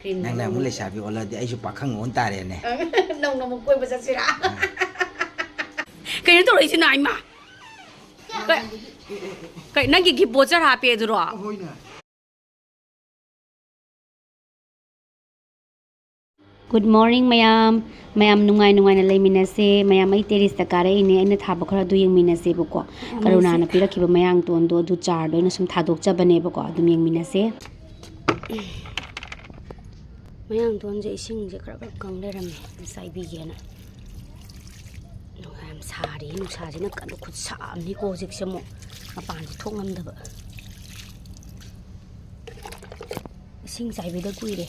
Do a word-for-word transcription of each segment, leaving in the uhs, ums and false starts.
ꯅꯪꯅ ꯑꯃꯨꯛ ꯂꯩꯁꯥꯕꯤ ꯑꯣꯜꯂꯗꯤ ꯑꯩꯁꯨ ꯄꯥꯈꯪ ꯑꯣꯟ ꯇꯥꯔꯦꯅꯦ꯫ ꯅꯧꯅ ꯑꯃꯨꯛ ꯀꯣꯏꯕ ꯆꯠꯁꯤꯔꯥ? ꯀꯩꯅꯣ ꯇꯧꯔꯛꯏꯁꯤꯅ, ꯏꯃꯥ? ꯀꯩ-, ꯀꯩ, ꯅꯪꯒꯤ ꯒꯤꯐ ꯕꯣꯆꯔ ꯍꯥꯞꯄꯦ ꯑꯗꯨꯔꯣ? ꯍꯣꯏꯅꯦ꯫ Good morning ꯃꯌꯥꯝ꯫ ꯃꯌꯥꯝ ꯅꯨꯡꯉꯥꯏ ꯅꯨꯡꯉꯥꯏꯅ ꯂꯩꯃꯤꯟꯅꯁꯦ꯫ ꯃꯌꯥꯝ, ꯑꯩ ꯇꯦꯔꯤꯁꯇ ꯀꯥꯔꯛꯏꯅꯦ꯫ ꯑꯩꯅ ꯊꯥꯕ ꯈꯔ ꯑꯗꯨ ꯌꯦꯡꯃꯤꯟꯅꯁꯦꯕꯀꯣ꯫ ꯀꯔꯨꯅꯥꯅ ꯄꯤꯔꯛꯈꯤꯕ ꯃꯌꯥꯡꯇꯣꯟꯗꯣ ꯑꯗꯨ ꯆꯥꯔꯗꯣ ꯑꯩꯅ ꯁꯨꯝ ꯊꯥꯗꯣꯛꯆꯕꯅꯦꯕꯀꯣ꯫ ꯑꯗꯨꯝ ꯌꯦꯡꯃꯤꯟꯅꯁꯦ꯫ ꯃꯌꯥꯡꯇꯣꯟꯁꯦ ꯏꯁꯤꯡꯁꯦ ꯈꯔ ꯈꯔ ꯀꯪ ꯂꯩꯔꯝꯃꯦ꯫ ꯆꯥꯏꯕꯤꯒꯦꯅ꯫ ꯅꯨꯡꯁꯥ ꯌꯥꯝ ꯁꯥꯔꯤ꯫ ꯅꯨꯡꯁꯥꯁꯤꯅ ꯀꯟꯅ ꯈꯨꯠꯁꯥ ꯑꯃꯅꯤꯀꯣ ꯍꯧꯖꯤꯛꯁꯦ꯫ ꯑꯃꯨꯛ ꯃꯄꯥꯟꯁꯦ ꯊꯣꯛ ꯉꯝꯗꯕ꯫ ꯏꯁꯤꯡ ꯆꯥꯏꯕꯤꯗ ꯀꯨꯏꯔꯦ꯫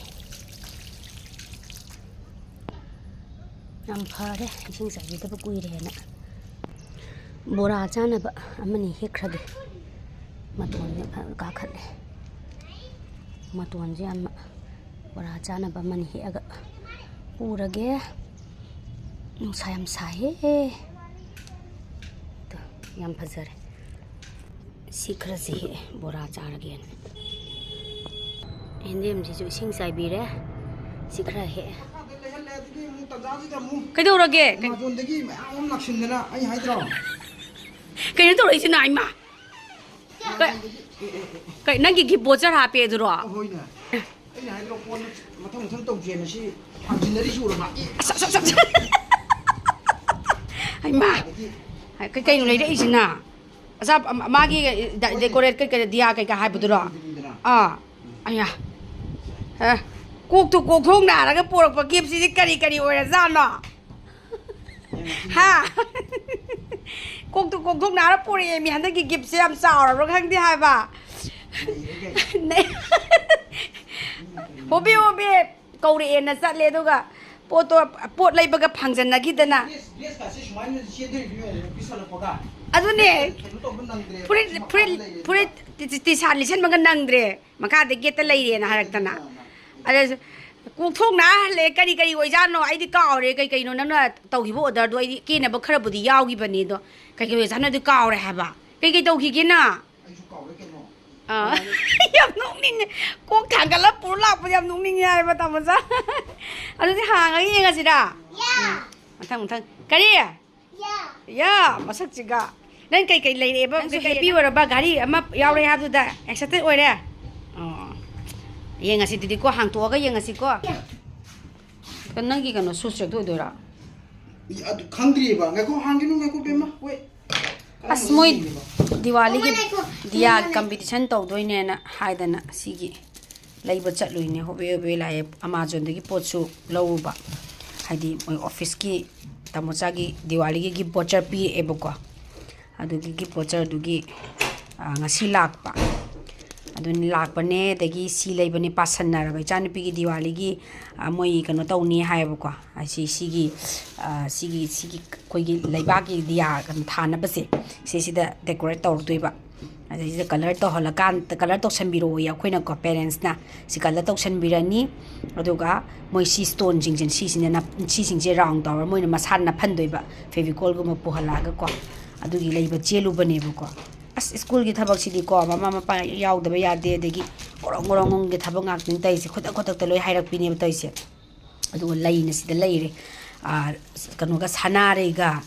ꯌꯥꯝ ꯐꯔꯦ ꯏꯁꯤꯡ ꯆꯥꯏꯕꯤꯗꯕ ꯀꯨꯏꯔꯦꯅ꯫ ꯕꯣꯔꯥ ꯆꯥꯅꯕ ꯑꯃꯅꯤ ꯍꯦꯛꯈ꯭ꯔꯒꯦ꯫ ꯃꯇꯣꯟꯁꯦ ꯐꯖꯅ ꯀꯥꯈꯠꯂꯦ꯫ ꯃꯇꯣꯟꯁꯦ ꯌꯥꯝꯅ ꯕꯣꯔꯥ ꯆꯥꯅꯕ ꯑꯃꯅꯤ ꯍꯦꯛꯑꯒ ꯄꯨꯔꯒꯦ꯫ ꯅꯨꯡꯁꯥ ꯌꯥꯝ ꯁꯥꯏꯍꯦ꯫ ꯇꯣ, ꯌꯥꯝ ꯐꯖꯔꯦ꯫ ꯁꯤ ꯈꯔꯁꯤ ꯍꯦꯛꯑꯦ, ꯕꯣꯔꯥ ꯆꯥꯔꯒꯦꯅ꯫ ꯌꯦꯟꯗꯦꯝꯁꯤꯁꯨ ꯏꯁꯤꯡ ꯆꯥꯏꯕꯤꯔꯦ꯫ ꯁꯤ ꯈꯔ ꯍꯦꯛꯑꯦ꯫ ꯃꯈꯥꯗ ꯂꯩꯍꯜꯂꯦ, ꯑꯗꯨꯗꯤ ꯑꯃꯨꯛ ꯇꯟꯖꯥꯁꯤꯗ ꯑꯃꯨꯛ ꯀꯩꯗꯧꯔꯒꯦ? ꯀꯩ-, ꯑꯦꯃꯥꯖꯣꯟꯗꯒꯤ ꯃꯌꯥꯝ ꯑꯃ ꯂꯥꯛꯁꯤꯟꯗꯅ, ꯑꯩ ꯍꯥꯏꯗ꯭ꯔꯣ? ꯀꯩꯅꯣ ꯇꯧꯔꯛꯏꯁꯤꯅ, ꯏꯃꯥ? ꯀꯩ-, ꯑꯦꯃꯥꯖꯣꯟꯗꯒꯤ, ꯑꯦ, ꯑꯦ, ꯑꯦ, ꯑꯦ꯫ ꯀꯩ, ꯅꯪꯒꯤ ꯒꯤꯐ ꯕꯣꯆꯔ ꯍꯥꯞꯄꯦ ꯑꯗꯨꯔꯣ? ꯑ, ꯍꯣꯏꯅꯦ꯫ ꯑꯩꯅ ꯍꯥꯏꯗ꯭ꯔꯣ, ꯀꯣꯟ ꯃꯊꯪ ꯃꯊꯪ ꯇꯧꯁꯦꯅ ꯁꯤ ꯍꯥꯟꯖꯤꯟꯅꯔꯤꯁꯤ ꯎꯔꯕ? ꯑꯦ꯫ ꯑꯁ, ꯑꯁ, ꯑꯁ, ꯑꯁ꯫ ꯍꯩꯃꯥ! ꯑꯗꯒꯤ ꯀꯩ-, ꯀꯩꯅꯣ ꯂꯩꯔꯛꯏꯁꯤꯅ? ꯑꯆꯥ-, ꯃꯥꯒꯤ ꯗ-, ꯗꯦꯀꯣꯔꯦꯠ ꯀꯩꯀꯩ, ꯗꯤꯌꯥ ꯀꯩꯀꯥ ꯍꯥꯏꯕꯗꯨꯔꯣ? ꯑꯥ꯫ ꯑꯌꯥ꯫ ꯑ, ꯀꯣꯛꯇꯨ ꯀꯣꯛꯊꯣꯡ ꯅꯥꯔꯒ ꯄꯣꯔꯛꯄ ꯒꯤꯐꯁꯤꯗꯤ ꯀꯔꯤ ꯀꯔꯤ ꯑꯣꯏꯔꯖꯥꯠꯅꯣ? ꯍꯥ? ꯀꯣꯛꯇꯨ ꯀꯣꯛꯊꯣꯡ ꯅꯥꯔ ꯄꯣꯔꯛꯑꯦ ꯃꯤ꯫ ꯍꯟꯗꯛꯀꯤ ꯒꯤꯐꯁꯦ ꯌꯥꯝ ꯆꯥꯎꯔꯕ꯭ꯔꯥ ꯈꯪꯗꯦ ꯍꯥꯏꯕ꯫ ꯅꯩ-, ꯍꯣꯕꯦ ꯍꯣꯕꯦ ꯀꯧꯔꯛꯑꯦꯅ ꯆꯠꯂꯦ, ꯑꯗꯨꯒ ꯄꯣꯠꯇꯣ, ꯄꯣꯠ ꯂꯩꯕꯒ ꯐꯥꯡꯖꯟꯅꯈꯤꯗꯅ꯫ ꯗ꯭ꯔꯦꯁ, ꯗ꯭ꯔꯦꯁꯀꯥꯁꯦ ꯁꯨꯃꯥꯏꯅ ꯆꯦꯟꯗꯣꯏꯅꯤ ꯏꯕꯦꯝꯃ, ꯑꯣꯐꯤꯁ ꯍꯜꯂꯛꯄꯒ꯫ ꯑꯗꯨꯅꯦ꯫ ꯀꯩꯅꯣ ꯇꯧꯕ ꯅꯪꯗ꯭ꯔꯦ, ꯐꯨꯔꯤꯠ, ꯁꯤ ꯃꯈꯥꯗ ꯐꯨꯔꯤꯠ, ꯂꯩꯔꯦ꯫ ꯐꯨꯔꯤꯠ ꯇꯤ-, ꯇꯤ-, ꯇꯤ ꯁꯥꯔꯠ ꯂꯤꯠꯁꯟꯕꯒ ꯅꯪꯗ꯭ꯔꯦ, ꯃꯈꯥꯗ ꯒꯦꯠꯇ ꯂꯩꯔꯦꯅ ꯍꯥꯏꯔꯛꯇꯅ꯫ ꯑꯗ ꯀꯣꯛꯊꯣꯡ ꯅꯥ ꯍꯜꯂꯦ, ꯀꯔꯤ ꯀꯔꯤ ꯑꯣꯏꯖꯥꯠꯅꯣ? ꯑꯩꯗꯤ ꯀꯥꯎꯔꯦ, ꯀꯩ ꯀꯩꯅꯣ ꯅꯪꯅ ꯇꯧꯈꯤꯕ ꯑꯣꯔꯗꯔꯗꯣ? ꯑꯩꯗꯤ ꯀꯦꯅꯕ ꯈꯔꯕꯨꯗꯤ ꯌꯥꯎꯈꯤꯕꯅꯦ, ꯑꯗꯣ ꯀꯩ ꯀꯩ ꯑꯣꯏꯖꯥꯠꯅꯣꯗꯤ ꯀꯥꯎꯔꯦ ꯍꯥꯏꯕ꯫ ꯀꯩ ꯀꯩ ꯇꯧꯈꯤꯒꯦ ꯅꯪ? ꯑꯩꯁꯨ ꯀꯥꯎꯔꯦ ꯀꯩꯅꯣ꯫ ꯑꯥ꯫ ꯌꯥꯝ ꯅꯣꯛꯅꯤꯡꯉꯦ꯫ ꯀꯣꯛ ꯊꯥꯡꯒꯠꯂ ꯄꯨꯔ ꯂꯥꯛꯄꯗ ꯌꯥꯝ ꯅꯣꯛꯅꯤꯡꯉꯦ ꯍꯥꯏꯕ, ꯇꯥꯃꯣꯆꯥ꯫ ꯑꯗꯨꯗꯤ ꯍꯥꯡꯉꯒ ꯌꯦꯡꯉꯁꯤꯔꯥ? ꯎꯝ꯫ ꯃꯊꯪ, ꯃꯊꯪ꯫ ꯀꯔꯤ? ꯌꯥ, ꯃꯁꯛꯁꯤꯒ꯫ ꯅꯪ ꯀꯩꯀꯩ ꯂꯩꯔꯛꯑꯦꯕ? ꯅꯪꯁꯨ ꯀꯩꯀꯩ happy ꯑꯣꯏꯔꯕ? ꯘꯥꯔꯤ ꯑꯃ ꯌꯥꯎꯔꯦ ꯍꯥꯏꯕꯗꯨꯗ excited ꯑꯣꯏꯔꯦ? ꯑꯣ꯫ ꯌꯦꯡꯉꯁꯤ ꯑꯗꯨꯗꯤꯀꯣ, ꯍꯥꯡꯇꯣꯛꯑꯒ ꯌꯦꯡꯉꯁꯤꯀꯣ꯫ ꯅꯪꯒꯤ ꯀꯩꯅꯣ, shoes ꯆꯦꯛꯇ ꯑꯣꯏꯗꯣꯏꯔꯥ? ꯏ, ꯑꯗꯨ ꯈꯪꯗ꯭ꯔꯤꯑꯕ꯫ ꯉꯥꯏꯈꯣ, ꯍꯥꯡꯒꯤꯅꯨ, ꯉꯥꯏꯈꯣ, ꯕꯦꯝꯃ꯫ ꯋꯦꯠ꯫ ꯑꯁ, ꯃꯣꯏ ꯌꯦꯡꯒꯦꯕ꯫ ꯗꯤꯋꯥꯂꯤꯒꯤ ꯃꯃꯥ ꯉꯥꯏꯈꯣ, ꯗꯤꯌꯥ ꯃꯃꯥ ꯉꯥꯏꯈꯣ꯫ Competition ꯇꯧꯗꯣꯏꯅꯦꯅ ꯍꯥꯏꯗꯅ ꯁꯤꯒꯤ ꯂꯩꯕ ꯆꯠꯂꯨꯏꯅꯦ꯫ ꯍꯣꯕꯦ ꯍꯣꯕꯦ ꯂꯥꯛꯑꯦ꯫ Amazonꯗꯒꯤ ꯄꯣꯠꯁꯨ ꯂꯧꯔꯨꯕ꯫ ꯍꯥꯏꯗꯤ ꯃꯣꯏ officeꯀꯤ ꯇꯥꯃꯣꯆꯥꯒꯤ ꯗꯤꯋꯥꯂꯤꯒꯤ gift voucher ꯄꯤꯔꯛꯑꯦꯕꯀꯣ꯫ ꯑꯗꯨꯒꯤ gift voucherꯗꯨꯒꯤ, ꯑ, ꯉꯁꯤ ꯂꯥꯛꯄ꯫ ꯑꯗꯨꯅꯤ ꯂꯥꯛꯄꯅꯦ, ꯑꯗꯒꯤ ꯁꯤ ꯂꯩꯕꯅꯦ, ꯄꯥꯁꯟꯅꯔꯕ ꯏꯆꯥꯅꯨꯄꯤꯒꯤ ꯗꯤꯋꯥꯂꯤꯒꯤ, ꯑ, ꯃꯣꯏ ꯀꯩꯅꯣ ꯇꯧꯅꯤ ꯍꯥꯏꯌꯦꯕꯀꯣ꯫ ꯑꯁꯤ, ꯁꯤꯒꯤ, ꯑ, ꯁꯤꯒꯤ, ꯁꯤꯒꯤ ꯑꯩꯈꯣꯏꯒꯤ ꯂꯩꯕꯥꯛꯀꯤ ꯗꯤꯌꯥ ꯀꯩꯅꯣ ꯊꯥꯅꯕꯁꯦ, ꯁꯤꯁꯤꯗ decorate ꯇꯧꯔꯛꯇꯣꯏꯕ꯫ ꯑꯗꯩꯁꯤꯗ colour ꯇꯧꯍꯜꯂꯀꯥꯟ, colour ꯇꯧꯁꯟꯕꯤꯔꯛꯑꯣꯌꯦ ꯑꯩꯈꯣꯏꯅꯀꯣ, parentsꯅ꯫ ꯁꯤ colour ꯇꯧꯁꯟꯕꯤꯔꯅꯤ꯫ ꯑꯗꯨꯒ ꯃꯣꯏ ꯁꯤ stoneꯁꯤꯡꯁꯦ, ꯁꯤꯁꯤꯅ ꯅꯞ-, ꯁꯤꯁꯤꯡꯁꯦ round ꯇꯧꯔ ꯃꯣꯏꯅ ꯃꯁꯥꯅ ꯅꯞꯍꯟꯗꯣꯏꯕ, Fevicolꯒꯨꯝꯕ ꯄꯨꯍꯜꯂꯛꯑꯒꯀꯣ꯫ ꯑꯗꯨꯒꯤ ꯂꯩꯕ ꯆꯦꯜꯂꯨꯕꯅꯦꯕꯀꯣ꯫ ꯑꯁ, ꯁ꯭ꯀꯨꯜꯒꯤ ꯊꯕꯛꯁꯤꯗꯤꯀꯣ, ꯃꯃꯥ ꯃꯄꯥ ꯌꯥꯎꯗꯕ ꯌꯥꯗꯦ, ꯑꯗꯒꯤ ꯒꯣꯔꯣꯡ ꯒꯣꯔꯣꯡꯒꯣꯡꯒꯤ ꯊꯕꯛ ꯉꯥꯛꯇꯅꯤ ꯇꯧꯔꯤꯁꯦ, ꯈꯨꯗꯛ ꯈꯨꯗꯛꯇ ꯂꯣꯏ ꯍꯥꯏꯔꯛꯄꯤꯅꯦꯕ ꯇꯧꯔꯤꯁꯦ꯫ ꯑꯗꯨꯒ ꯂꯩꯅ ꯁꯤꯗ ꯂꯩꯔꯦ꯫ ꯑꯥ, ꯀꯩꯅꯣꯒ, ꯁꯅꯥꯔꯩꯒ,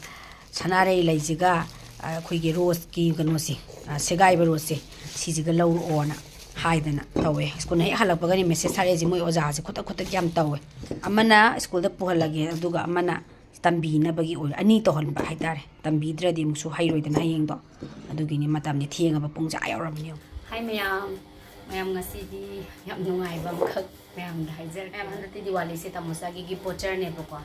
ꯁꯅꯥꯔꯩ ꯂꯩꯁꯤꯒ, ꯑꯥ, ꯑꯩꯈꯣꯏꯒꯤ roseꯀꯤ ꯀꯩꯅꯣꯁꯦ, ꯑꯥ, ꯁꯦꯒꯥꯏꯕ roseꯁꯦ, ꯁꯤꯁꯤꯒ ꯂꯧꯔꯛꯑꯣꯅ ꯍꯥꯏꯗꯅ ꯇꯧꯋꯦ꯫ ꯁ꯭ꯀꯨꯜ ꯍꯦꯛ ꯍꯜꯂꯛꯄꯒꯅꯤ message ꯊꯥꯔꯛꯏꯁꯦ꯫ ꯃꯣꯏ ꯑꯣꯖꯥꯁꯦ ꯈꯨꯗꯛ ꯈꯨꯗꯛ ꯌꯥꯝ ꯇꯧꯋꯦ꯫ ꯑꯃꯅ ꯁ꯭ꯀꯨꯜꯗ ꯄꯨꯍꯜꯂꯒꯦ, ꯑꯗꯨꯒ ꯑꯃꯅ ꯇꯝꯕꯤꯅꯕꯒꯤ ꯑꯣꯏ, ꯑꯅꯤ ꯇꯧꯍꯟꯕ ꯍꯥꯏꯇꯥꯔꯦ꯫ ꯇꯝꯕꯤꯗ꯭ꯔꯗꯤ ꯑꯃꯨꯛꯁꯨ ꯍꯩꯔꯣꯏꯗꯅ ꯍꯌꯦꯡꯗꯣ꯫ ꯑꯗꯨꯒꯤꯅꯤ ꯃꯇꯝꯗꯤ ꯊꯦꯡꯉꯕ, ꯄꯨꯡꯁꯦ ꯑꯥ ꯌꯧꯔꯕꯅꯤ ꯌꯦꯡꯉꯨ꯫ ꯍꯥꯏ ꯃꯌꯥꯝ, ꯃꯌꯥꯝ ꯉꯁꯤꯗꯤ ꯌꯥꯝ ꯅꯨꯡꯉꯥꯏꯕ ꯑꯃꯈꯛ ꯃꯌꯥꯝꯗ ꯍꯥꯏꯖꯔꯛꯀꯦ꯫ ꯃꯌꯥꯝ ꯍꯟꯗꯛꯇꯤ ꯗꯤꯋꯥꯂꯤꯁꯦ ꯇꯥꯃꯣꯆꯥꯒꯤ gift voucherꯅꯦꯕꯀꯣ꯫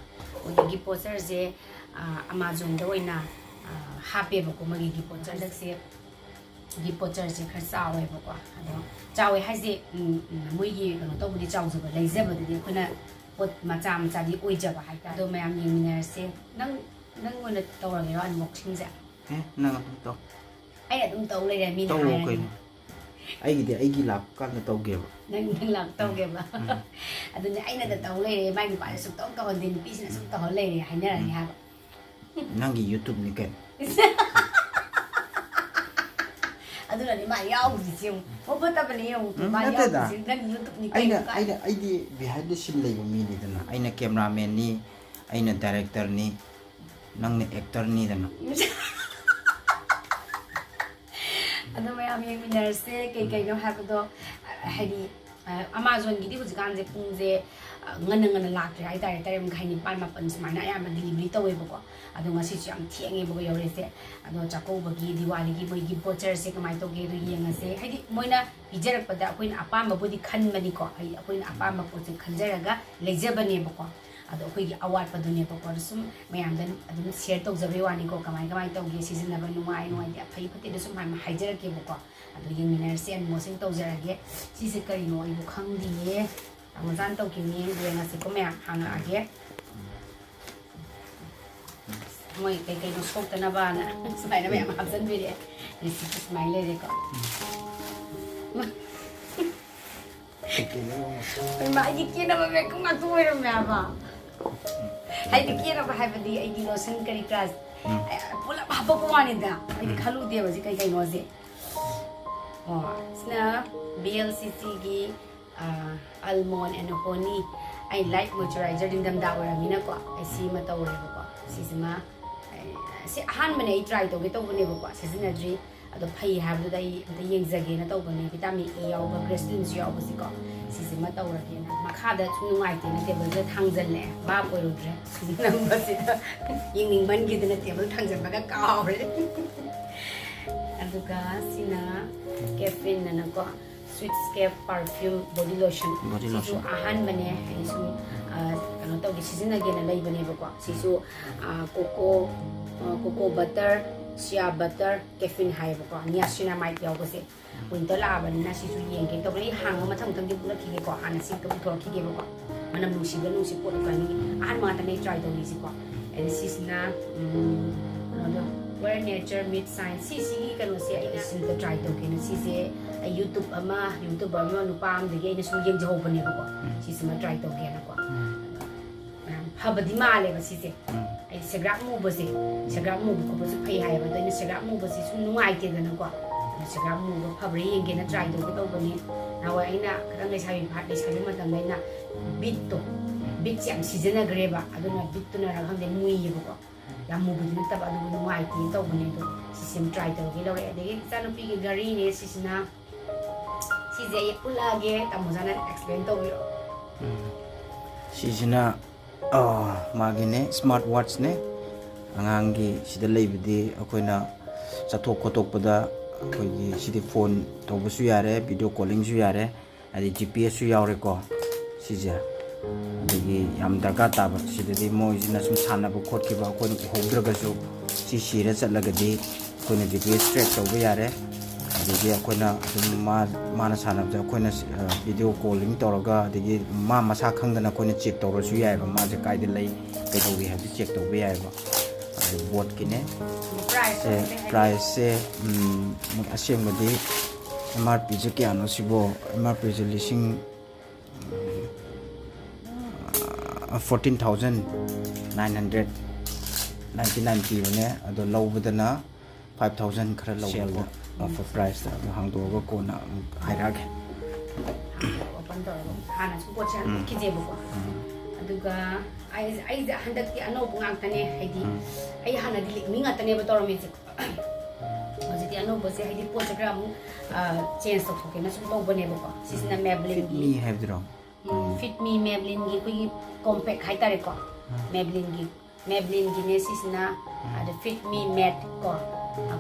ꯃꯣꯏꯒꯤ gift voucherꯁꯦ, ꯑꯥ, Amazonꯗ ꯑꯣꯏꯅ, ꯑꯥ, ꯍꯥꯞꯄꯦꯕꯀꯣ ꯃꯣꯏꯒꯤ gift voucher꯫ ꯍꯟꯗꯛꯁꯦ gift voucherꯁꯦ ꯈꯔ ꯆꯥꯎꯋꯦꯕꯀꯣ꯫ ꯑꯗꯣ ꯆꯥꯎꯋꯦ ꯍꯥꯏꯁꯦ, ꯎꯝ, ꯎꯝ, ꯃꯣꯏꯒꯤ ꯀꯩꯅꯣ ꯇꯧꯕꯗꯤ ꯆꯥꯎꯖꯕ, ꯂꯩꯖꯕꯗꯨꯗꯤ ꯑꯩꯈꯣꯏꯅ ꯄꯣꯠ ꯃꯆꯥ ꯃꯆꯥꯗꯤ ꯑꯣꯏꯖꯕ ꯍꯥꯏꯇꯥꯔꯦ꯫ ꯑꯗꯣ ꯃꯌꯥꯝ ꯌꯦꯡꯃꯤꯟꯅꯔꯁꯦ꯫ ꯅꯪ, ꯅꯪ ꯑꯣꯏꯅ ꯇꯧꯔꯒꯦꯔꯣ unboxingꯁꯦ? ꯑꯦ, ꯅꯪ ꯑꯗꯨꯝ ꯇꯧ꯫ ꯑꯩ ꯑꯗꯨꯝ ꯇꯧ ꯂꯩꯔꯦ, ꯃꯤꯅ ꯇꯧ ꯍꯥꯏꯔꯅꯤ꯫ ꯀꯩꯅꯣ꯫ ꯑꯩꯒꯤꯗꯤ ꯑꯩꯒꯤ ꯂꯥꯛꯄ ꯀꯥꯟꯗ ꯇꯧꯒꯦꯕ꯫ ꯅꯪ, ꯅꯪ ꯂꯥꯛ ꯇꯧꯒꯦꯕ꯫ ꯎꯝ꯫ ꯑꯗꯨꯅꯦ, ꯑꯩꯅꯗ ꯇꯧ ꯂꯩꯔꯦ, ꯃꯥꯏ ꯅꯨꯄꯥꯁꯦ ꯁꯨꯡꯇꯧ ꯇꯧꯍꯟꯗꯦ, ꯅꯨꯄꯤꯁꯤꯅ ꯁꯨꯝ ꯇꯧꯍꯟ ꯂꯩꯔꯦ ꯍꯥꯏꯅꯔꯅꯤ ꯎꯝ꯫ ꯍꯥꯏꯕ꯫ ꯅꯪꯒꯤ YouTubeꯅꯤ ꯀꯩꯅꯣ꯫ ꯑꯗꯨꯅꯅꯤ ꯃꯥ ꯌꯥꯎꯗ꯭ꯔꯤꯁꯦ ꯌꯦꯡꯉꯨ꯫ ꯃꯣꯏ ꯐꯠꯇꯕꯅꯦ ꯌꯦꯡꯉꯨ꯫ ꯎꯝ, ꯃꯥ ꯅꯠꯇꯦꯗ꯫ ꯌꯥꯎꯗ꯭ꯔꯤꯁꯦ ꯅꯪ YouTubeꯅꯤ ꯑꯩꯅ ꯀꯩꯅꯣ ꯀꯥꯏ꯫ ꯑꯩꯅ ꯑꯩꯗꯤ behind the scene ꯂꯩꯕ ꯃꯤꯅꯤꯗꯅ꯫ ꯑꯩꯅ cameramanꯅꯤ, ꯑꯩꯅ directorꯅꯤ, ꯅꯪꯅ actorꯅꯤꯗꯅ꯫ ꯑꯗꯣ ꯃꯌꯥꯝ ꯌꯦꯡꯃꯤꯟꯅꯔꯁꯦ ꯀꯩ ꯀꯩꯅꯣ ꯍꯥꯏꯕꯗꯣ꯫ ꯍꯥꯏꯗꯤ ꯑ, Amazonꯒꯤꯗꯤ ꯍꯧꯖꯤꯛꯀꯥꯟꯁꯦ ꯄꯨꯡꯁꯦ ꯑ, ꯉꯟꯅ ꯉꯟꯅ ꯂꯥꯛꯇ꯭ꯔꯦ ꯍꯥꯏꯇꯥꯔꯦ꯫ ꯇꯔꯦꯠ ꯃꯈꯥꯏ, ꯅꯤꯄꯥꯟ, ꯃꯥꯄꯟ ꯁꯨꯃꯥꯏꯅ ꯑꯌꯥꯝꯕ delivery ꯇꯧꯋꯦꯕꯀꯣ꯫ ꯑꯗꯣ ꯉꯁꯤꯁꯨ ꯌꯥꯝ ꯊꯦꯡꯉꯦꯕꯀꯣ ꯌꯧꯔꯛꯏꯁꯦ꯫ ꯑꯗꯣ ꯆꯥꯛꯀꯧꯕꯒꯤ, ꯗꯤꯋꯥꯂꯤꯒꯤ ꯃꯣꯏꯒꯤ voucherꯁꯦ ꯀꯃꯥꯏꯅ ꯇꯧꯒꯦꯗꯣ ꯌꯦꯡꯉꯁꯦ꯫ ꯍꯥꯏꯗꯤ ꯃꯣꯏꯅ ꯄꯤꯖꯔꯛꯄꯗ ꯑꯩꯈꯣꯏꯅ ꯑꯄꯥꯝꯕꯕꯨꯗꯤ ꯈꯟꯕꯅꯤꯀꯣ꯫ ꯍꯥꯏꯗꯤ ꯑꯩꯈꯣꯏꯅ ꯑꯄꯥꯝꯕ ꯄꯣꯠꯁꯦ ꯈꯟꯖꯔꯒ ꯂꯩꯖꯕꯅꯦꯕꯀꯣ꯫ ꯑꯗꯣ ꯑꯩꯈꯣꯏꯒꯤ ꯑꯋꯥꯠꯄꯗꯨꯅꯦꯕꯀꯣ꯫ ꯑꯗꯣ ꯁꯨꯝ ꯃꯌꯥꯝꯗ ꯑꯗꯨꯝ share ꯇꯧꯖꯕꯩ ꯋꯥꯅꯤꯀꯣ꯫ ꯀꯃꯥꯏ ꯀꯃꯥꯏꯅ ꯇꯧꯒꯦ, ꯁꯤꯖꯤꯟꯅꯕ ꯅꯨꯡꯉꯥꯏ ꯅꯨꯡꯉꯥꯏꯇꯦ, ꯐꯩ ꯐꯠꯇꯦꯗꯣ ꯁꯨꯝ ꯍꯥꯏ-, ꯍꯥꯏꯖꯔꯛꯀꯦꯕꯀꯣ꯫ ꯑꯗꯣ ꯌꯦꯡꯃꯤꯟꯅꯔꯁꯦ, unboxing ꯇꯧꯖꯔꯒꯦ꯫ ꯁꯤꯁꯦ ꯀꯔꯤꯅꯣ ꯑꯩꯕꯨ ꯈꯪꯗꯤꯌꯦ꯫ ꯔꯃꯖꯥꯟ ꯇꯧꯈꯤꯕꯅꯤ, ꯌꯦꯡꯉꯁꯤꯀꯣ ꯃꯌꯥꯝ, ꯍꯥꯡꯉꯛꯑꯒꯦ꯫ ꯃꯣꯏ ꯀꯩꯀꯩꯅꯣ ꯁꯣꯛꯇꯅꯕꯅ ꯁꯨꯃꯥꯏꯅ ꯃꯌꯥꯝ ꯍꯥꯞꯆꯤꯟꯕꯤꯔꯛꯑꯦ꯫ Recipeꯁꯦ ꯁꯨꯃꯥꯏꯅ ꯂꯩꯔꯦꯀꯣ꯫ ꯏꯃꯥ, ꯑꯩꯗꯤ ꯀꯦꯅꯕ makeup ꯉꯥꯛꯇ ꯑꯣꯏꯔꯝꯃꯦ ꯍꯥꯏꯕ꯫ ꯍꯥꯏꯗꯤ ꯀꯦꯅꯕ ꯍꯥꯏꯕꯗꯤ ꯑꯩꯒꯤ lotion ꯀꯔꯤ ꯀꯔꯥ ꯄꯨꯂꯞ ꯍꯥꯄꯛꯄ ꯋꯥꯅꯤꯗ꯫ ꯑꯩꯗꯤ ꯈꯜꯂꯨꯗꯦꯕ ꯁꯤ ꯀꯩ ꯀꯩꯅꯣꯁꯦ꯫ ꯑꯣ, ꯁꯤꯅ BLCCꯒꯤ, ꯑ, almond and honey꯫ ꯑꯩ light moisturizer, ꯅꯤꯡꯊꯝꯊꯥ ꯑꯣꯏꯔꯕꯅꯤꯅꯀꯣ, ꯑꯩ ꯁꯤꯃ ꯇꯧꯔꯦꯕꯀꯣ꯫ ꯁꯤꯁꯤꯃ, ꯑꯩ, ꯁꯤ ꯑꯍꯥꯟꯕꯅꯦ ꯑꯩ try ꯇꯧꯒꯦ ꯇꯧꯕꯅꯦꯕꯀꯣ, ꯁꯤꯖꯤꯟꯅꯗ꯭ꯔꯤ꯫ ꯑꯗꯣ ꯐꯩ ꯍꯥꯏꯕꯗꯨꯗ ꯑꯩ ꯑꯝꯇ ꯌꯦꯡꯖꯒꯦꯅ ꯇꯧꯕꯅꯦ꯫ Vitamin E ꯌꯥꯎꯕ, glycerineꯁꯨ ꯌꯥꯎꯕꯁꯤꯀꯣ꯫ ꯁꯤꯁꯤꯃ ꯇꯧꯔꯒꯦꯅ꯫ ꯃꯈꯥꯗ ꯁꯨꯝ ꯅꯨꯡꯉꯥꯏꯇꯦꯅ tableꯁꯤꯗ ꯊꯥꯡꯖꯜꯂꯦ꯫ ꯚꯥꯞ ꯑꯣꯏꯔꯨꯗ꯭ꯔꯦ꯫ ꯅꯝꯕꯁꯤꯗ ꯌꯦꯡꯅꯤꯡꯃꯟꯈꯤꯗꯅ table ꯊꯥꯡꯖꯟꯕꯒ ꯀꯥꯎꯔꯦ꯫ ꯑꯗꯨꯒ ꯁꯤꯅ Caffeineꯅꯀꯣ, Sweetscape perfume body lotion꯫ Body ꯁꯤꯁꯨ lotion꯫ ꯑꯍꯥꯟꯕꯅꯦ꯫ ꯑꯩ ꯁꯨꯝ, ꯑ, ꯀꯩꯅꯣ ꯇꯧꯒꯦ, ꯁꯤꯖꯤꯟꯅꯒꯦꯅ ꯂꯩꯕꯅꯦꯕꯀꯣ꯫ ꯁꯤꯁꯨ, ꯑ, cocoa, ꯑ, cocoa butter, shea butter, caffeine ꯍꯥꯏꯌꯦꯕꯀꯣ꯫ Niacinamide ꯌꯥꯎꯕꯁꯦ꯫ Winter ꯂꯥꯛꯑꯕꯅꯤꯅ ꯁꯤꯁꯨ ꯌꯦꯡꯒꯦ ꯇꯧꯕꯅꯦ꯫ ꯑꯩ ꯍꯥꯡꯕ ꯃꯊꯪ ꯃꯊꯪꯗꯤ ꯄꯨꯔꯛꯈꯤꯒꯦꯀꯣ꯫ ꯍꯥꯟꯅ ꯁꯤ ꯑꯝꯇ ꯄꯨꯊꯣꯔꯛꯈꯤꯒꯦꯕꯀꯣ꯫ ꯃꯅꯝ ꯅꯨꯡꯁꯤꯕ ꯅꯨꯡꯁꯤꯠ ꯄꯣꯠ ꯀꯩꯅꯣꯒꯤ ꯑꯍꯥꯟꯕ ꯉꯥꯛꯇꯅꯦ ꯑꯩ try ꯇꯧꯔꯤꯁꯤꯀꯣ꯫ And ꯁꯤꯁꯤꯅ, ꯎꯝ, ꯀꯩꯅꯣꯗꯣ, Wear Nature Mid Shine꯫ ꯁꯤꯁꯤꯒꯤ ꯀꯩꯅꯣꯁꯦ ꯑꯩꯅ ꯁꯤꯝꯇ try ꯇꯧꯒꯦꯅ ꯁꯤꯁꯦ ꯑꯩ YouTube ꯑꯃ, YouTuber ꯑꯃ, ꯅꯨꯄꯥ ꯑꯃꯗꯒꯤ ꯑꯩꯅ ꯁꯨꯝ ꯌꯦꯡꯖꯍꯧꯕꯅꯦꯕꯀꯣ꯫ ꯁꯤꯁꯤꯃ try ꯇꯧꯒꯦꯅꯀꯣ꯫ ꯌꯥꯝ ꯐꯕꯗꯤ ꯃꯥꯜꯂꯦꯕ ꯁꯤꯁꯦ꯫ ꯑꯩ ꯁꯦꯒ꯭ꯔꯥꯛ ꯃꯨꯕꯁꯦ, ꯁꯦꯒ꯭ꯔꯥꯛ ꯃꯨꯕ ꯈꯣꯠꯄꯁꯨ ꯐꯩ ꯍꯥꯏꯌꯦꯕ꯫ ꯑꯗꯣ ꯑꯩꯅ ꯁꯦꯒ꯭ꯔꯥꯛ ꯃꯨꯕꯁꯦ ꯁꯨꯝ ꯅꯨꯡꯉꯥꯏꯇꯦꯗꯅꯀꯣ꯫ ꯑꯗꯣ ꯁꯤꯒ ꯃꯨꯕ ꯐꯕ꯭ꯔꯥ ꯌꯦꯡꯒꯦꯅ ꯇ꯭ꯔꯥꯏ ꯇꯧꯒꯦ ꯇꯧꯕꯅꯤ꯫ ꯅꯍꯥꯟꯋꯥꯏ ꯑꯩꯅ ꯈꯤꯇꯪ ꯂꯩꯁꯥꯕꯤ ꯐꯥ-, ꯂꯩꯁꯥꯕꯤ ꯃꯇꯝꯗ ꯑꯩꯅ ꯕꯤꯠꯇꯣ, ꯕꯤꯠꯁꯦ ꯌꯥꯝ ꯁꯤꯖꯤꯟꯅꯈ꯭ꯔꯦꯕ꯫ ꯑꯗꯨꯅ ꯕꯤꯠꯇꯨꯅꯔ ꯈꯪꯗꯦ, ꯃꯨꯏꯌꯦꯕꯀꯣ꯫ ꯌꯥꯝ ꯃꯨꯕꯗꯤ ꯅꯠꯇꯕ, ꯑꯗꯨꯕꯨ ꯅꯨꯡꯉꯥꯏꯇꯦꯅ ꯇꯧꯕꯅꯦ꯫ ꯑꯗꯣ ꯁꯤꯁꯦ ꯑꯃ ꯇ꯭ꯔꯥꯏ ꯇꯧꯔꯒꯦ ꯂꯧꯔꯛꯑꯦ꯫ ꯑꯗꯒꯤ ꯏꯆꯥꯅꯨꯄꯤꯒꯤ ꯘꯔꯤꯅꯦ ꯁꯤꯁꯤꯅ꯫ ꯁꯤꯁꯦ ꯑꯩ ꯎꯠꯂꯛꯑꯒꯦ, ꯇꯥꯃꯣ ꯖꯥꯅ ꯑꯦꯛꯁꯄ꯭ꯂꯦꯟ ꯇꯧꯕꯤꯔꯣ꯫ ꯁꯤꯁꯤꯅ, ꯑ, ꯃꯥꯒꯤꯅꯦ, ꯁ꯭ꯃꯥꯔꯠ ꯋꯥꯠꯆꯅꯦ꯫ ꯑꯉꯥꯡꯒꯤ ꯁꯤꯗ ꯂꯩꯕꯗꯤ ꯑꯩꯈꯣꯏꯅ ꯆꯠꯊꯣꯛ ꯈꯣꯠꯇꯣꯛꯄꯗ ꯑꯩꯈꯣꯏꯒꯤ ꯁꯤꯗꯤ ꯐꯣꯟ ꯇꯧꯕꯁꯨ ꯌꯥꯔꯦ, ꯚꯤꯗꯤꯑꯣ ꯀꯣꯂꯤꯡꯁꯨ ꯌꯥꯔꯦ, ꯍꯥꯏꯗꯤ ꯖꯤ ꯄꯤ ꯑꯦꯁꯁꯨ ꯌꯥꯎꯔꯦꯀꯣ ꯁꯤꯁꯦ꯫ ꯑꯗꯒꯤ ꯌꯥꯝ ꯗꯔꯀꯥꯔ ꯇꯥꯕ, ꯁꯤꯗꯗꯤ ꯃꯣꯏꯁꯤꯅ ꯁꯨꯝ ꯁꯥꯟꯅꯕ ꯈꯣꯠꯈꯤꯕ ꯑꯩꯈꯣꯏꯅ ꯎꯍꯧꯗ꯭ꯔꯒꯁꯨ, ꯁꯤ ꯁꯤꯔ ꯆꯠꯂꯒꯗꯤ ꯑꯩꯈꯣꯏꯅ ꯖꯤ ꯄꯤ ꯑꯦꯁ ꯇ꯭ꯔꯦꯛ ꯇꯧꯕ ꯌꯥꯔꯦ꯫ ꯑꯗꯒꯤ ꯑꯩꯈꯣꯏꯅ ꯑꯗꯨꯝ ꯃꯥ, ꯃꯥꯅ ꯁꯥꯟꯅꯕꯗ ꯑꯩꯈꯣꯏꯅ, ꯑ, ꯚꯤꯗꯤꯑꯣ ꯀꯣꯂꯤꯡ ꯇꯧꯔꯒ, ꯑꯗꯒꯤ ꯃꯥ ꯃꯁꯥ ꯈꯪꯗꯅ ꯑꯩꯈꯣꯏꯅ ꯆꯦꯛ ꯇꯧꯔꯁꯨ ꯌꯥꯏꯑꯕ, ꯃꯥꯁꯦ ꯀꯥꯏꯗ ꯂꯩ, ꯀꯩꯗꯧꯔꯤ ꯍꯥꯏꯕꯗꯨ ꯆꯦꯛ ꯇꯧꯕ ꯌꯥꯏꯑꯕ꯫ ꯑꯗꯨ ꯕꯣꯠꯀꯤꯅꯦ꯫ ꯄ꯭ꯔꯥꯏꯁ ꯁꯦ, ꯄ꯭ꯔꯥꯏꯁꯁꯦ, ꯎꯝ, ꯑꯁꯦꯡꯕꯗꯤ ꯑꯦꯝ ꯑꯥꯔ ꯄꯤꯁꯦ ꯀꯌꯥꯅꯣ ꯁꯤꯕꯣ? ꯑꯦꯝ ꯑꯥꯔ ꯄꯤꯁꯦ ꯂꯤꯁꯤꯡ, fourteen thousand nine hundred ninety nine ꯄꯤꯕꯅꯦ, ꯑꯗꯣ ꯂꯧꯕꯗꯅ ꯐꯥꯏꯚ ꯊꯥꯎꯖꯟ ꯈꯔ ꯂꯧꯕ꯫ ꯑꯣꯐꯔ ꯄ꯭ꯔꯥꯏꯁꯇ ꯑꯗꯣ ꯍꯥꯡꯗꯣꯛꯑꯒ ꯀꯣꯟꯅ ꯑꯃꯨꯛ ꯍꯥꯏꯔꯛꯑꯒꯦ꯫ ꯑꯣꯄꯟ ꯇꯧꯔꯒ ꯍꯥꯟꯅꯁꯨ ꯄꯣꯠꯁꯦ ꯌꯥꯝ ꯎꯠꯈꯤꯗꯦꯕꯀꯣ꯫ ꯑꯗꯨꯒ ꯑꯩ, ꯑꯩꯁꯦ ꯍꯟꯗꯛꯇꯤ ꯑꯅꯧꯕ ꯉꯥꯛꯇꯅꯦ, ꯍꯥꯏꯗꯤ ꯑꯩ ꯍꯥꯟꯅꯗꯤ ꯂꯦꯛꯃꯤ ꯉꯥꯛꯇꯅꯦꯕ ꯇꯧꯔꯝꯃꯤꯁꯦ꯫ ꯍꯧꯖꯤꯛꯇꯤ ꯑꯅꯧꯕꯁꯦ, ꯍꯥꯏꯗꯤ ꯄꯣꯠꯁꯦ ꯈꯔ ꯑꯃꯨꯛ ꯆꯦꯟꯖ ꯇꯧꯊꯣꯛꯀꯦꯅ ꯁꯨꯝ ꯇꯧꯕꯅꯦꯕꯀꯣ꯫ ꯁꯤꯁꯤꯅ ꯃꯦꯕ꯭ꯂꯤꯟꯒꯤ, ꯃꯤ ꯍꯥꯏꯕꯗꯨꯔꯣ? ꯐꯤꯠ ꯃꯤ ꯃꯦꯕ꯭ꯂꯤꯟꯒꯤ ꯑꯩꯈꯣꯏꯒꯤ ꯀꯣꯝꯄꯦꯛ ꯍꯥꯏꯇꯥꯔꯦꯀꯣ꯫ ꯃꯦꯕ꯭ꯂꯤꯟꯒꯤ, ꯃꯦꯕ꯭ꯂꯤꯟꯒꯤꯅꯦ ꯁꯤꯁꯤꯅ꯫ ꯑꯗ ꯐꯤꯠ ꯃꯤ ꯃꯦꯠ ꯀꯣ,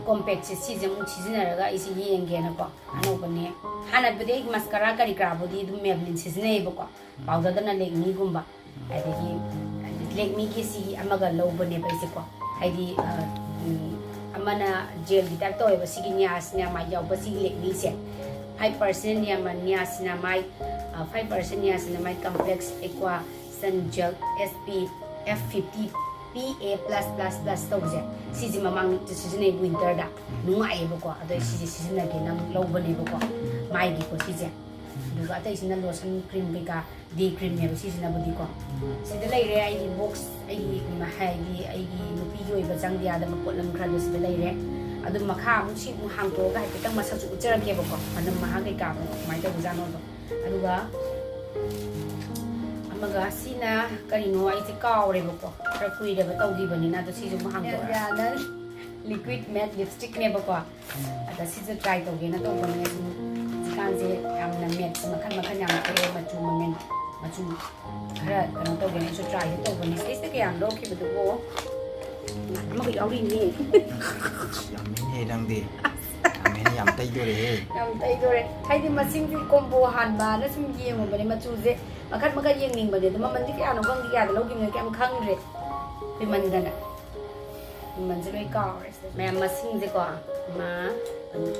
ꯀꯣꯝꯄꯦꯛꯁꯦ ꯁꯤꯁꯦ ꯑꯃꯨꯛ ꯁꯤꯖꯤꯟꯅꯔꯒ ꯑꯩꯁꯦ ꯌꯦꯡꯒꯦꯅꯀꯣ꯫ ꯑꯅꯧꯕꯅꯦ꯫ ꯍꯥꯟꯅꯕꯨꯗꯤ ꯑꯩ ꯃꯁꯀꯔꯥ ꯀꯔꯤ ꯀꯔꯥꯕꯨꯗꯤ ꯑꯗꯨꯝ ꯃꯦꯕ꯭ꯂꯤꯟ ꯁꯤꯖꯤꯟꯅꯩꯌꯦꯕꯀꯣ, ꯄꯥꯎꯗꯔꯗꯅ ꯂꯦꯛꯃꯤꯒꯨꯝꯕ꯫ ꯑꯗꯒꯤ ꯂꯦꯛꯃꯤꯒꯤ ꯁꯤ ꯑꯃꯒ ꯂꯧꯕꯅꯦꯕ ꯑꯩꯁꯦꯀꯣ꯫ ꯍꯥꯏꯗꯤ, ꯑ, ꯎꯝ, ꯑꯃꯅ ꯖꯦꯜꯒꯤ ꯇꯥꯏꯞ ꯇꯧꯋꯦꯕ꯫ ꯁꯤꯒꯤ ꯅꯤꯌꯥꯁꯤꯅꯥꯃꯥꯏꯠ ꯌꯥꯎꯕ ꯁꯤꯒꯤ ꯂꯦꯛꯃꯤꯁꯦ, ꯐꯥꯏꯚ ꯄꯥꯔꯁꯦꯟ ꯅꯤꯌꯥꯁꯤꯅꯥꯃꯥꯏꯠ, ꯐꯥꯏꯚ ꯄꯥꯔꯁꯦꯟ ꯅꯤꯌꯥꯁꯤꯅꯥꯃꯥꯏꯠ complex aqua sun gel S P F fifty P A plus plus plus ꯇꯧꯕꯁꯦ, ꯁꯤꯁꯦ ꯃꯃꯥꯡꯗ ꯁꯤꯖꯤꯟꯅꯩ ꯋꯤꯟꯇꯔꯗ, ꯅꯨꯡꯉꯥꯏꯌꯦꯕꯀꯣ꯫ ꯑꯗꯣ ꯑꯩ ꯁꯤꯁꯦ ꯁꯤꯖꯤꯟꯅꯒꯦꯅ ꯑꯃꯨꯛ ꯂꯧꯕꯅꯦꯕꯀꯣ, ꯃꯥꯏꯒꯤꯀꯣ ꯁꯤꯁꯦ꯫ ꯑꯗꯨꯒ ꯑꯇꯩꯁꯤꯅ ꯂꯣꯁꯟ, ꯀ꯭ꯔꯤꯝ ꯀꯩꯀꯥ, ꯗꯦ ꯀ꯭ꯔꯤꯝꯅꯦꯕ ꯁꯤꯁꯤꯅꯕꯨꯗꯤꯀꯣ꯫ ꯁꯤꯗ ꯂꯩꯔꯦ ꯑꯩꯒꯤ ꯕꯣꯛꯁ, ꯑꯩꯒꯤ, ꯍꯥꯏꯗꯤ ꯑꯩꯒꯤ ꯅꯨꯄꯤꯒꯤ ꯑꯣꯏꯕ ꯆꯪꯗ ꯌꯥꯗꯕ ꯄꯣꯠꯂꯝ ꯈꯔꯗꯣ ꯁꯤꯗ ꯂꯩꯔꯦ꯫ ꯑꯗꯨ ꯃꯈꯥ ꯑꯃꯨꯛ ꯁꯤ ꯑꯃꯨꯛ ꯍꯥꯡꯇꯣꯛꯑꯒ ꯍꯥꯏꯐꯦꯠꯇꯪ ꯃꯁꯛꯁꯨ ꯎꯠꯆꯔꯛꯀꯦꯕꯀꯣ, ꯃꯅꯝ ꯃꯍꯥ ꯀꯩꯀꯥꯗꯣ ꯀꯃꯥꯏꯅ ꯇꯧꯕꯖꯥꯠꯅꯣꯗꯣ꯫ ꯑꯗꯨꯒ ꯑꯃꯒ ꯁꯤꯅ ꯀꯔꯤꯅꯣ ꯑꯩꯁꯦ ꯀꯥꯎꯔꯦꯕꯀꯣ, ꯈꯔ ꯀꯨꯏꯔꯦꯕ ꯇꯧꯈꯤꯕꯅꯤꯅ꯫ ꯑꯗꯣ ꯁꯤꯁꯨ ꯑꯃꯨꯛ ꯍꯥꯡꯗꯣꯛꯑꯦ꯫ ꯌꯥꯅꯤ꯫ Liquid matte lipstickꯅꯦꯕꯀꯣ꯫ ꯑꯗ ꯁꯤꯁꯨ try ꯇꯧꯒꯦꯅ ꯇꯧꯕꯅꯦ꯫ ꯁꯨꯝ ꯍꯧꯖꯤꯛꯀꯥꯟꯁꯦ ꯌꯥꯝꯅ matte ꯃꯈꯜ ꯃꯈꯜ ꯌꯥꯝ ꯊꯣꯛꯑꯦ, ꯃꯆꯨ ꯃꯃꯦꯟ, ꯃꯆꯨ ꯈꯔ ꯀꯩꯅꯣ ꯇꯧꯒꯦꯅ ꯑꯩꯁꯨ tryꯁꯦ ꯇꯧꯕꯅꯦ꯫ ꯁꯤꯁꯦ ꯀꯌꯥꯝ ꯂꯧꯈꯤꯕꯗꯨꯕꯨ ꯑꯃꯒ ꯌꯥꯎꯔꯤꯅꯦ꯫ ꯑꯁ, ꯌꯥꯝꯃꯤꯅꯦ ꯅꯪꯗꯤ꯫ ꯌꯥꯝꯃꯤꯅꯦ, ꯌꯥꯝ ꯇꯩꯗꯣꯔꯦꯍꯦ꯫ ꯌꯥꯝ ꯇꯩꯗꯣꯔꯦ꯫ ꯍꯥꯏꯗꯤ ꯃꯁꯤꯡꯗꯤ combo ꯍꯥꯟꯕꯅ ꯁꯨꯝ ꯌꯦꯡꯉꯨꯕꯅꯦ, ꯃꯆꯨꯁꯦ ꯃꯈꯜ ꯃꯈꯜ ꯌꯦꯡꯅꯤꯡꯕꯅꯦ꯫ ꯑꯗꯣ ꯃꯃꯜꯗꯤ ꯀꯌꯥꯅꯣ ꯈꯪꯗꯦ, ꯀꯌꯥꯗ ꯂꯧꯈꯤꯕꯅꯣ ꯀꯌꯥꯝ ꯈꯪꯗ꯭ꯔꯦ꯫ ꯀꯨꯏꯃꯟꯗꯅ꯫ ꯃꯃꯜꯁꯦ ꯂꯣꯏ ꯀꯥꯎꯔꯦ꯫ ꯃꯌꯥꯝ ꯃꯁꯤꯡꯁꯦꯀꯣ, ꯑꯃ,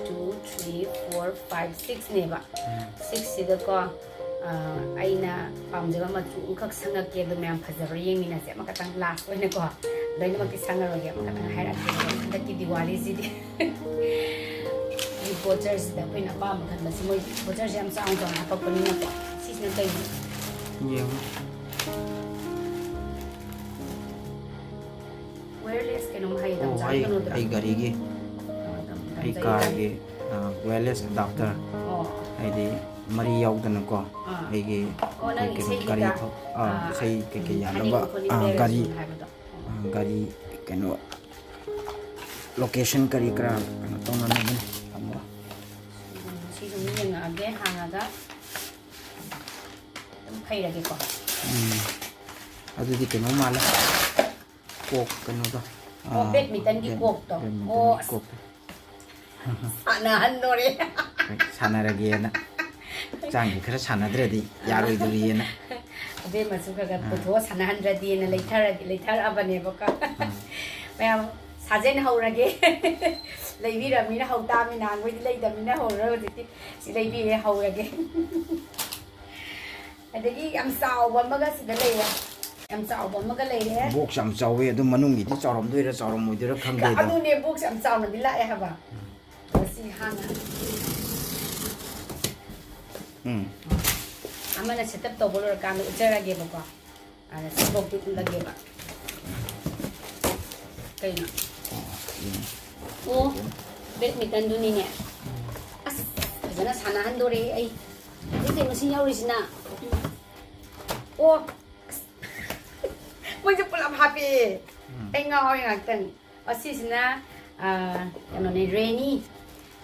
two, three, four, five, sixꯅꯦꯕ꯫ Sixꯁꯤꯗꯀꯣ, ꯑ, ꯑꯩꯅ ꯄꯥꯝꯖꯕ ꯃꯆꯨ ꯑꯃꯈꯛ ꯁꯪꯉꯛꯀꯦ, ꯑꯗꯨ ꯃꯌꯥꯝ ꯐꯖꯕ꯭ꯔꯥ ꯌꯦꯡꯃꯤꯟꯅꯁꯦ꯫ ꯑꯃꯈꯛꯇꯪ last ꯑꯣꯏꯅꯀꯣ, ꯂꯣꯏꯅꯃꯛꯇꯤ ꯁꯪꯉꯔꯣꯏꯒꯦ, ꯑꯃꯈꯛꯇꯪ ꯍꯥꯏꯔꯛꯀꯦ꯫ ꯍꯟꯗꯛꯀꯤ ꯗꯤꯋꯥꯂꯤꯁꯤꯗꯤ꯫ ꯁꯤ voucherꯁꯤꯗ ꯑꯩꯈꯣꯏꯅ ꯑꯄꯥꯝꯕ ꯈꯟꯕꯁꯤ, ꯃꯣꯏ voucherꯁꯦ ꯌꯥꯝ ꯆꯥꯎꯅ ꯆꯥꯎꯅ ꯍꯥꯄꯛꯄꯅꯤꯅꯀꯣ꯫ ꯁꯤꯁꯤꯅ ꯀꯩꯅꯣ? ꯌꯦꯡꯉꯣ꯫ Wireless ꯀꯩꯅꯣꯝ ꯍꯥꯏꯌꯦ, ꯑꯣ, ꯇꯝꯆꯥ ꯑꯩ, ꯀꯩꯅꯣꯗꯨꯔꯥ? ꯑꯩ ꯒꯥꯔꯤꯒꯤ, ꯑꯣ, ꯇꯝ-, ꯑꯩ ꯇꯝꯆꯥ ꯀꯥꯔꯒꯤ, ꯑ, wireless adapter, ꯑꯣ꯫ ꯍꯥꯏꯗꯤ ꯃꯔꯤ ꯌꯥꯎꯗꯅꯀꯣ, ꯑꯥ꯫ ꯑꯩꯒꯤ ꯑꯣ, ꯅꯪ ꯀꯩꯅꯣ, ꯏꯁꯩ ꯒꯥꯔꯤ ꯀꯩꯀꯥ, ꯊꯧ-, ꯑꯥ, ꯑꯥ, ꯏꯁꯩ ꯀꯩꯀꯩ ꯎꯝ, ꯌꯥꯅꯕ, ꯊꯥꯅꯤꯡ ꯈꯣꯠꯅꯤꯡ ꯑꯥ, ꯒꯥꯔꯤ, ꯂꯩꯔꯁꯨ ꯍꯥꯏꯕꯗꯣ꯫ ꯑꯥ, ꯒꯥꯔꯤ ꯀꯩꯅꯣ, location ꯀꯔꯤ ꯀꯔꯥ ꯀꯩꯅꯣ ꯇꯧꯅꯅꯕꯅꯤ꯫ ꯊꯝꯃꯣ꯫ ꯎꯝ, ꯁꯤꯁꯨ ꯑꯃꯨꯛ ꯌꯦꯡꯉꯛꯑꯒꯦ, ꯍꯥꯡꯉꯒ ꯑꯗꯨꯝ ꯐꯩꯔꯒꯦꯀꯣ꯫ ꯎꯝ꯫ ꯑꯗꯨꯗꯤ ꯀꯩꯅꯣ ꯃꯥꯜꯂꯦ꯫ ꯀꯣꯛ ꯀꯩꯅꯣꯗꯣ꯫ ꯑꯣ, ꯑꯥ, badmintonꯒꯤ badmintonꯒꯤ ꯀꯣꯛꯇꯣ꯫ ꯑꯣ, ꯑꯁ꯫ ꯀꯣꯛꯇꯣ꯫ ꯁꯥꯟꯅꯍꯟꯗꯣꯔꯦ꯫ ꯁꯥꯟꯅꯔꯒꯦꯅ꯫ ꯍꯛꯆꯥꯡꯁꯦ ꯈꯔ ꯁꯥꯟꯅꯗ꯭ꯔꯗꯤ ꯌꯥꯔꯣꯏꯗꯧꯔꯤꯑꯅ꯫ ꯑꯕꯦꯝꯃꯁꯨ ꯈꯔ ꯈꯔ ꯑꯥ꯫ ꯄꯨꯊꯣꯛꯑ ꯁꯥꯟꯅꯍꯟꯗ꯭ꯔꯗꯤꯅ ꯂꯩꯊꯔꯒꯦ, ꯂꯩꯊꯔꯛꯑꯕꯅꯦꯕꯀꯣ꯫ ꯑꯥ꯫ ꯃꯌꯥꯝ ꯁꯥꯖꯦꯟ ꯍꯧꯔꯒꯦ꯫ ꯂꯩꯕꯤꯔꯕꯅꯤꯅ ꯍꯧ ꯇꯥꯕꯅꯤ, ꯅꯍꯥꯟꯈꯣꯏꯗꯤ ꯂꯩꯇꯕꯅꯤꯅ ꯍꯧꯔꯔꯣꯏ, ꯍꯧꯖꯤꯛꯇꯤ ꯁꯤ ꯂꯩꯕꯤꯔꯦ, ꯍꯧꯔꯒꯦ꯫ ꯑꯗꯒꯤ ꯌꯥꯝ ꯆꯥꯎꯕ ꯑꯃꯒ ꯁꯤꯗ ꯂꯩꯔꯦ꯫ ꯌꯥꯝ ꯆꯥꯎꯕ ꯑꯃꯒ ꯂꯩꯔꯦ꯫ Box ꯌꯥꯝ ꯆꯥꯎꯋꯦ, ꯑꯗꯨ ꯃꯅꯨꯡꯒꯤꯗꯤ ꯆꯥꯎꯔꯝꯗꯣꯏꯔꯥ ꯆꯥꯎꯔꯝꯃꯣꯏꯗꯣꯏꯔꯥ ꯈꯪꯗꯦ ꯑꯗꯣ꯫ ꯑꯗꯨꯅꯦ, box ꯌꯥꯝ ꯆꯥꯎꯅꯗꯤ ꯂꯥꯛꯑꯦ ꯍꯥꯏꯕ꯫ ꯑꯗꯣ ꯁꯤ ꯍꯥꯟꯅ ꯎꯝ꯫ ꯑꯃꯅ setup ꯇꯧꯕ ꯂꯣꯏꯔꯀꯥꯟꯗ ꯎꯠꯆꯔꯒꯦꯕꯀꯣ꯫ ꯑꯗ ꯁꯤꯐꯧꯗꯤ ꯎꯠꯂꯒꯦꯕ꯫ ꯀꯩꯅꯣ? ꯑꯣ, ꯎꯝ꯫ ꯑꯣ, ꯕꯦꯗꯃꯤꯟꯇꯟꯗꯨꯅꯤꯅꯦ꯫ ꯑꯁ, ꯐꯖꯅ ꯁꯥꯟꯅꯍꯟꯗꯣꯔꯦ ꯑꯩ꯫ ꯑꯗꯨꯗꯤ ꯃꯁꯤ ꯌꯥꯎꯔꯤꯁꯤꯅ꯫ ꯑꯣ, ꯑꯁ꯫ ꯃꯣꯏꯁꯦ ꯄꯨꯂꯞ ꯍꯥꯞꯄꯦ꯫ ꯑꯩ ꯉꯥꯎꯔꯦ ꯉꯥꯛꯇꯪ꯫ ꯑꯁꯤꯁꯤꯅ, ꯑ, ꯀꯩꯅꯣꯅꯦ, ꯔꯦꯅꯤ꯫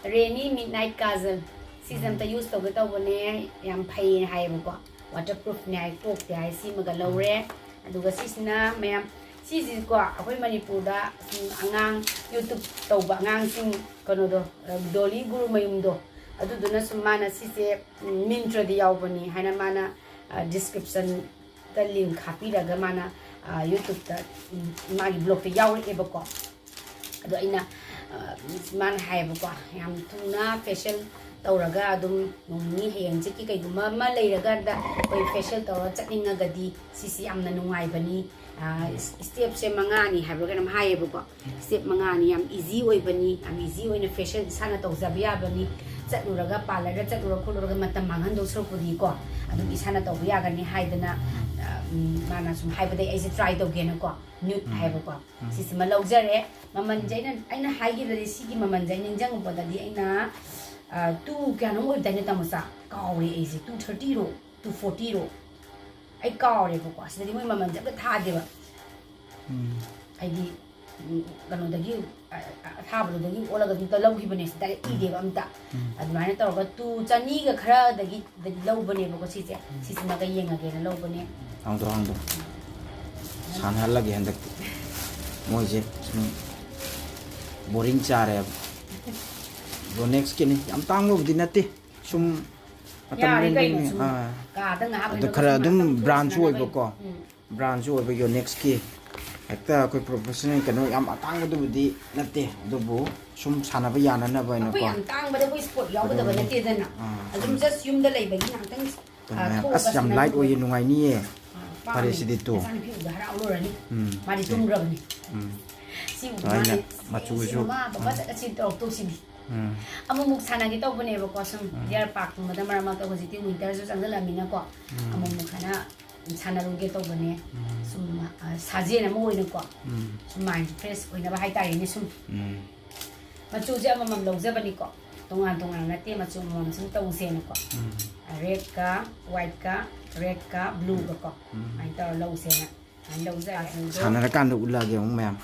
ꯔꯦꯅꯤ ꯃꯤꯗ ꯅꯥꯏꯠ ꯀꯥꯖꯜ꯫ ꯁꯤꯁꯦ ꯑꯝꯇ ꯌꯨꯁ ꯇꯧꯒꯦ ꯇꯧꯕꯅꯦ꯫ ꯌꯥꯝ ꯐꯩ ꯍꯥꯏꯌꯦꯕꯀꯣ꯫ ꯋꯥꯇꯔ ꯄ꯭ꯔꯨꯐꯅꯦ ꯍꯥꯏ, ꯀꯣꯛꯇꯦ ꯍꯥꯏ꯫ ꯁꯤꯃꯒ ꯂꯧꯔꯦ꯫ ꯑꯗꯨꯒ ꯁꯤꯁꯤꯅ ꯃꯌꯥꯝ, ꯁꯤꯁꯤꯀꯣ, ꯑꯩꯈꯣꯏ ꯃꯅꯤꯄꯨꯔꯗ, ꯎꯝ, ꯑꯉꯥꯡ YouTube ꯇꯧꯕ ꯑꯉꯥꯡꯁꯤꯡ, ꯀꯩꯅꯣꯗꯣ, ꯑ, ꯗꯣꯂꯤ ꯒꯨꯔꯨꯃꯌꯨꯝꯗꯣ, ꯑꯗꯨꯗꯨꯅ ꯁꯨꯝ ꯃꯥꯅ ꯁꯤꯁꯦ, ꯎꯝ, ꯃꯤꯟꯇ꯭ꯔꯗ ꯌꯥꯎꯕꯅꯤ ꯍꯥꯏꯅ ꯃꯥꯅ, ꯑ, ꯗꯤꯁꯀ꯭ꯔꯤꯞꯁꯟꯗ ꯂꯤꯡ ꯍꯥꯞꯄꯤꯔꯒ ꯃꯥꯅ, ꯑ, YouTubeꯇ, ꯎꯝ, ꯃꯥꯒꯤ ꯕ꯭ꯂꯣꯛꯇ ꯌꯥꯎꯔꯛꯑꯦꯕꯀꯣ꯫ ꯑꯗꯣ ꯑꯩꯅ, ꯑ, ꯃꯥꯅ ꯍꯥꯏꯌꯦꯕꯀꯣ, ꯌꯥꯝ ꯊꯨꯅ ꯐꯦꯁꯤꯌꯦꯜ ꯇꯧꯔꯒ ꯑꯗꯨꯝ ꯅꯣꯡ ꯅꯤꯅꯤ ꯍꯌꯦꯡ ꯍꯪꯆꯤꯠꯀꯤ ꯀꯩꯒꯨꯝꯕ ꯑꯃ ꯂꯩꯔꯀꯥꯟꯗ ꯑꯩꯈꯣꯏ ꯐꯦꯁꯤꯌꯦꯜ ꯇꯧꯔꯒ ꯆꯠꯅꯤꯡꯉꯒꯗꯤ ꯁꯤꯁꯤ ꯌꯥꯝꯅ ꯅꯨꯡꯉꯥꯏꯕꯅꯤ꯫ ꯑ, ꯏꯁ-, ꯏꯁꯇꯦꯞꯁꯦ ꯃꯉꯥꯅꯤ ꯍꯥꯏꯕ꯭ꯔꯥ ꯀꯩꯅꯣꯝ ꯍꯥꯏꯌꯦꯕꯀꯣ꯫ ꯏꯁꯇꯦꯞ ꯃꯉꯥꯅꯤ, ꯌꯥꯝ ꯏꯖꯤ ꯑꯣꯏꯕꯅꯤ, ꯌꯥꯝ ꯏꯖꯤ ꯑꯣꯏꯅ ꯐꯦꯁꯤꯌꯦꯜ ꯏꯁꯥꯅ ꯇꯧꯖꯕ ꯌꯥꯕꯅꯤ꯫ ꯆꯠꯂꯨꯔꯒ, ꯄꯥꯔꯂꯔꯗ ꯆꯠꯂꯨꯔ ꯈꯣꯠꯂꯨꯔꯒ ꯃꯇꯝ ꯃꯥꯡꯍꯟꯗꯧ ꯁꯔꯨꯛꯄꯨꯗꯤꯀꯣ, ꯑꯗꯨꯝ ꯏꯁꯥꯅ ꯇꯧꯕ ꯌꯥꯒꯅꯤ ꯍꯥꯏꯗꯅ, ꯑ, ꯎꯝ, ꯃꯥꯅ ꯁꯨꯝ ꯍꯥꯏꯕꯗꯒꯤ ꯑꯩꯁꯦ ꯇ꯭ꯔꯥꯏ ꯇꯧꯒꯦꯅꯀꯣ, ꯅ꯭ꯌꯨꯠ ꯍꯥꯏꯕꯀꯣ, ꯁꯤꯁꯤꯃ ꯂꯧꯖꯔꯦ꯫ ꯃꯃꯜꯁꯦ ꯑꯩꯅ, ꯑꯩꯅ ꯍꯥꯏꯈꯤꯕꯗꯗꯤ, ꯁꯤꯒꯤ ꯃꯃꯜꯁꯦ ꯑꯩ ꯅꯤꯡꯁꯤꯡꯉꯛꯄꯗꯗꯤ ꯑꯩꯅ, ꯑ, ꯇꯨ ꯀꯌꯥꯅꯣꯝ ꯑꯣꯏꯕꯗꯥꯏꯅꯦ ꯇꯥꯃꯣꯆꯥ? ꯀꯥꯎꯔꯦ ꯑꯩꯁꯦ, ꯇꯨ ꯊꯥꯔꯇꯤꯔꯣ, ꯇꯨ ꯐꯣꯔꯇꯤꯔꯣ? ꯑꯩ ꯀꯥꯎꯔꯦꯕꯀꯣ꯫ ꯁꯤꯗꯗꯤ ꯃꯣꯏ ꯃꯃꯜꯁꯦ ꯑꯝꯇ ꯊꯥꯗꯦꯕ꯫ ꯎꯝ꯫ ꯍꯥꯏꯗꯤ, ꯎꯝ, ꯀꯩꯅꯣꯗꯒꯤ, ꯑ, ꯑ, ꯑꯊꯥꯕꯗꯨꯗꯒꯤ ꯑꯣꯜꯂꯒ ꯑꯗꯨꯝ ꯂꯧꯈꯤꯕꯅꯦ, ꯁꯤ ꯗꯥꯏꯔꯦꯛ ꯏꯗꯦꯕ ꯑꯝꯇ꯫ ꯎꯝ꯫ ꯑꯗꯨꯃꯥꯏꯅ ꯇꯧꯔꯒ ꯇꯨ ꯆꯅꯤꯒ ꯈꯔꯗꯒꯤ ꯗꯒꯤ ꯂꯧꯕꯅꯦꯕꯀꯣ ꯁꯤꯁꯦ꯫ ꯁꯤꯁꯤꯃꯒ ꯌꯦꯡꯉꯒꯦꯅ ꯂꯧꯕꯅꯦ꯫ ꯍꯥꯡꯗꯣꯛ, ꯍꯥꯡꯗꯣꯛ꯫ ꯁꯥꯟꯅꯍꯜꯂꯒꯦ ꯍꯟꯗꯛꯇꯤ꯫ ꯃꯣꯏꯁꯦ ꯁꯨꯝ ꯕꯣꯔꯤꯡ ꯆꯥꯔꯦꯕ꯫ ꯌꯣꯅꯦꯛꯁꯀꯤꯅꯤ꯫ ꯌꯥꯝ ꯇꯥꯡꯕꯕꯨꯗꯤ ꯅꯠꯇꯦ꯫ ꯁꯨꯝ ꯃꯇꯝ ꯌꯥꯔꯦ ꯂꯦꯟꯕꯩꯅꯤ꯫ ꯀꯩꯅꯣ, ꯁꯨꯝ ꯑꯥ꯫ ꯀꯥꯗ ꯉꯥꯏꯍꯥꯛ ꯑꯗꯣ ꯂꯩꯕ ꯈꯔ ꯁꯨꯝ ꯑꯗꯨꯝ ꯉꯥꯛꯇꯪ ꯕ꯭ꯔꯥꯟꯁꯨ ꯁꯥꯟꯅꯕ ꯑꯣꯏꯕꯀꯣ꯫ ꯎꯝ꯫ ꯕ꯭ꯔꯥꯟꯁꯨ ꯑꯣꯏꯕ ꯌꯣꯅꯦꯛꯁꯀꯤ꯫ ꯍꯦꯛꯇ ꯑꯩꯈꯣꯏ ꯄ꯭ꯔꯣꯐꯦꯁꯅꯦꯜ ꯀꯩꯅꯣ ꯌꯥꯝ ꯑꯇꯥꯡꯕꯗꯨꯕꯨꯗꯤ ꯅꯠꯇꯦ, ꯑꯗꯨꯕꯨ ꯁꯨꯝ ꯁꯥꯟꯅꯕ ꯌꯥꯅꯅꯕ ꯑꯩꯈꯣꯏ ꯍꯥꯏꯅꯀꯣ꯫ ꯌꯥꯝ ꯇꯥꯡꯕꯗ ꯑꯩꯈꯣꯏ ꯁ꯭ꯄꯣꯔꯠ ꯌꯥꯎꯒꯗꯕ ꯑꯗꯨꯝ, ꯅꯠꯇꯦꯗꯅ꯫ ꯑꯥ, ꯑꯗꯨꯝ ꯁꯨꯝ just ꯌꯨꯝꯗ ꯂꯩꯕꯒꯤ ꯉꯥꯛꯇꯪ, ꯑꯗꯨꯝ ꯑꯥ, ꯃꯌꯥꯝ, ꯊꯣꯛꯑꯒ ꯑꯁ, ꯌꯥꯝ ꯁꯥꯟꯅꯕ ꯂꯥꯏꯠ ꯑꯣꯏꯌꯦ, ꯅꯨꯡꯉꯥꯏꯅꯤꯌꯦ꯫ ꯑꯥ, ꯐꯔꯦ ꯄꯥꯝꯃꯦ꯫ ꯁꯤꯗꯤ ꯇꯨ꯫ ꯅꯆꯥꯅꯨꯄꯤꯕꯨꯗꯤ ꯍꯔꯥꯎꯔꯨꯔꯅꯤ꯫ ꯎꯝ, ꯃꯥꯗꯤ ꯁꯤ꯫ ꯇꯨꯝꯈ꯭ꯔꯕꯅꯤ꯫ ꯎꯝ꯫ ꯁꯤꯕꯨ ꯑꯗꯨꯃꯥꯏꯅ ꯃꯥꯅꯦ, ꯃꯆꯨꯁꯨ꯫ ꯁꯤ ꯃꯃꯥ ꯕꯕꯥ ꯎꯝ꯫ ꯆꯠꯂ ꯁꯤ ꯇꯧꯔꯛꯇꯧꯁꯤꯗꯤ꯫ ꯎꯝ꯫ ꯑꯃꯨꯛꯃꯨꯛ ꯁꯥꯟꯅꯒꯦ ꯇꯧꯕꯅꯦꯕꯀꯣ, ꯁꯨꯝ ꯎꯝ꯫ ꯗꯤꯌꯔ ꯄꯥꯔꯛꯀꯨꯝꯕꯗ ꯃꯔꯛ ꯃꯔꯛꯇ, ꯍꯧꯖꯤꯛꯇꯤ ꯋꯤꯟꯇꯔꯁꯨ ꯆꯪꯁꯤꯜꯂꯛꯑꯃꯤꯅꯀꯣ, ꯎꯝ꯫ ꯑꯃꯨꯛꯃꯨꯛ ꯁꯥꯟꯅ-, ꯁꯥꯟꯅꯔꯨꯒꯦ ꯇꯧꯕꯅꯦ꯫ ꯎꯝ꯫ ꯁꯨꯝ, ꯑ, ꯁꯥꯖꯦꯜ ꯑꯃ ꯑꯣꯏꯅꯀꯣ, ꯎꯝ꯫ ꯁꯨꯝ ꯃꯥꯏꯟ ꯐ꯭ꯔꯦꯁ ꯑꯣꯏꯅꯕ ꯍꯥꯏꯇꯥꯔꯦꯅꯦ ꯁꯨꯝ꯫ ꯎꯝ꯫ ꯃꯆꯨꯁꯦ ꯑꯃꯃꯝ ꯂꯧꯖꯕꯅꯤꯀꯣ, ꯇꯣꯉꯥꯟ ꯇꯣꯉꯥꯟꯅ ꯅꯠꯇꯦ, ꯃꯆꯨ ꯑꯃꯃꯝ ꯁꯨꯝ ꯇꯧꯁꯦꯅꯀꯣ꯫ ꯎꯝ꯫ Redꯀ, whiteꯀ, redꯀ, blueꯒꯀꯣ, ꯎꯝ꯫ ꯑꯗꯨꯃꯥꯏꯅ ꯇꯧꯔ ꯂꯧꯁꯦꯅ ꯑꯗꯨꯃꯥꯏꯅ ꯂꯧꯖꯔꯦ꯫ ꯁꯥꯟꯅꯔꯀꯥꯟꯗ ꯎꯠꯂꯛꯑꯒꯦ ꯑꯃꯨꯛ ꯃꯌꯥꯝ꯫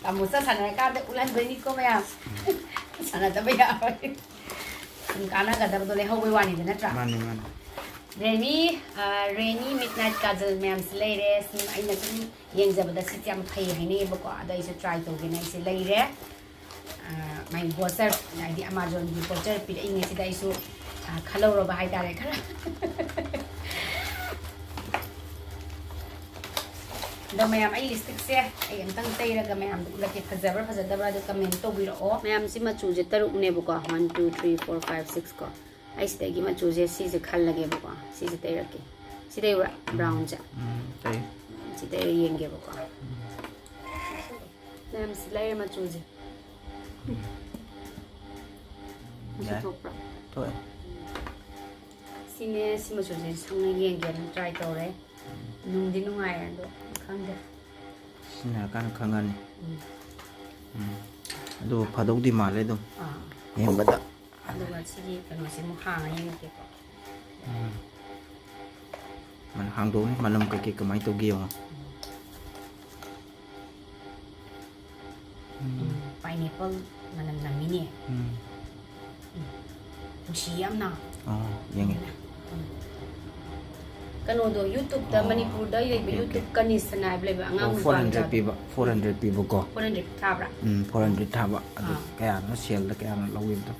ꯇꯥꯃꯣꯆꯥ ꯁꯥꯟꯅꯔꯀꯥꯟꯗ ꯎꯠꯍꯟꯗꯣꯏꯅꯤꯀꯣ ꯃꯌꯥꯝ꯫ ꯁꯥꯟꯅꯗꯕ ꯌꯥꯔꯣꯏ꯫ ꯁꯨꯝ ꯀꯥꯟꯅꯒꯗꯕꯗꯣ ꯂꯩꯍꯧꯕꯩ ꯋꯥꯅꯤꯗ, ꯅꯠꯇ꯭ꯔꯥ? ꯃꯥꯅꯤ, ꯃꯥꯅꯤ꯫ ꯔꯦꯅꯤ, ꯑ, ꯔꯦꯅꯤ midnight ꯀꯥꯖꯜ ꯃꯌꯥꯝꯁꯦ ꯂꯩꯔꯦ꯫ ꯁꯨꯝ ꯑꯩꯅ ꯁꯨꯝ ꯌꯦꯡꯖꯕꯗ ꯁꯤꯁꯦ ꯌꯥꯝ ꯐꯩ ꯍꯥꯏꯅꯩꯌꯦꯕꯀꯣ꯫ ꯑꯗꯣ ꯑꯩꯁꯨ try ꯇꯧꯒꯦꯅ ꯑꯩꯁꯦ ꯂꯩꯔꯦ꯫ ꯑ, ꯃꯥꯏ voucher, ꯍꯥꯏꯗꯤ Amazonꯒꯤ voucher ꯄꯤꯔꯛꯏꯉꯩꯁꯤꯗ ꯑꯩꯁꯨ, ꯑ, ꯈꯜꯍꯧꯔꯕ ꯍꯥꯏꯇꯥꯔꯦ ꯈꯔ꯫ ꯑꯗꯣ ꯃꯌꯥꯝ, ꯑꯩ lipstickꯁꯦ ꯑꯩ ꯑꯝꯇꯪ ꯇꯩꯔꯒ ꯃꯌꯥꯝꯗ ꯎꯠꯂꯛꯀꯦ, ꯐꯖꯕ꯭ꯔꯥ ꯐꯖꯗꯕ꯭ꯔꯥ ꯑꯗꯨ comment ꯇꯧꯕꯤꯔꯛꯑꯣ꯫ ꯃꯌꯥꯝꯁꯤ ꯃꯆꯨꯁꯦ ꯇꯔꯨꯛꯅꯦꯕꯀꯣ, one, two, three, four, five, six ꯀꯣ꯫ ꯑꯩ ꯁꯤꯗꯒꯤ ꯃꯆꯨꯁꯦ ꯁꯤꯁꯦ ꯈꯜꯂꯒꯦꯕꯀꯣ꯫ ꯁꯤꯁꯦ ꯇꯩꯔꯛꯀꯦ꯫ ꯁꯤ ꯇꯩꯕ꯭ꯔꯥ? Brownꯁꯦ꯫ ꯎꯝ, ꯇꯩ꯫ ꯁꯤ ꯇꯩꯔ ꯌꯦꯡꯒꯦꯕꯀꯣ꯫ ꯃꯌꯥꯝ ꯁꯤ ꯂꯩꯔꯦ ꯃꯆꯨꯁꯦ꯫ ꯃꯆꯨ ꯌꯥꯏ꯫ ꯊꯣꯛꯄ꯭ꯔꯥ? ꯊꯣꯛꯑꯦ꯫ ꯁꯤꯅꯦ, ꯁꯤ ꯃꯆꯨꯁꯦ ꯁꯪꯉ ꯌꯦꯡꯒꯦꯅ try ꯇꯧꯔꯦ꯫ ꯅꯨꯡꯗꯤ ꯅꯨꯡꯉꯥꯏ ꯑꯗꯣ ꯈꯪꯗꯦ꯫ ꯁꯤꯖꯤꯟꯅꯔꯀꯥꯟꯗ ꯈꯪꯉꯅꯤ꯫ ꯎꯝ꯫ ꯎꯝ꯫ ꯑꯗꯨꯕꯨ ꯐꯗꯧꯗꯤ ꯃꯥꯜꯂꯦ ꯑꯗꯨꯝ꯫ ꯑꯥ꯫ ꯌꯦꯡꯕꯗ꯫ ꯑꯗꯨꯒ ꯁꯤꯒꯤ ꯀꯩꯅꯣꯁꯦ ꯑꯃꯨꯛ ꯍꯥꯡꯉ ꯌꯦꯡꯉꯛꯀꯦꯀꯣ꯫ ꯎꯝ꯫ ꯃꯅ-, ꯍꯥꯡꯗꯣꯛꯑꯅꯤ, ꯃꯅꯝ ꯀꯩꯀꯩ ꯀꯃꯥꯏꯅ ꯇꯧꯒꯦ ꯌꯦꯡꯉꯣ꯫ ꯎꯝ꯫ ꯎꯝ, pineapple ꯃꯅꯝ ꯅꯝꯃꯤꯅꯦ꯫ ꯎꯝ꯫ ꯎꯝ꯫ ꯅꯨꯡꯁꯤ ꯌꯥꯝꯅ꯫ ꯑꯣ, ꯌꯦꯡꯒꯦ꯫ ꯎꯝ꯫ ꯀꯩꯅꯣꯗꯣ, YouTubeꯇ, ꯑꯣ, ꯃꯅꯤꯄꯨꯔꯗ ꯂꯩꯕ, okay, okay, YouTube ꯀꯅꯤꯁꯅ ꯍꯥꯏꯕ ꯂꯩꯕ ꯑꯣ, ꯑꯉꯥꯡ four hundred ꯅꯨꯄꯥ ꯃꯆꯥꯗꯣ꯫ ꯄꯤꯕ, four hundred ꯄꯤꯕꯀꯣ꯫ Four hundred ꯊꯥꯕ꯭ꯔꯥ? ꯎꯝ, four hundred ꯊꯥꯕ꯫ ꯑꯗꯨ ꯑꯥ꯫ ꯀꯌꯥꯅꯣ saleꯗ ꯀꯌꯥꯅꯣ ꯂꯧꯈꯤꯕꯗꯣ?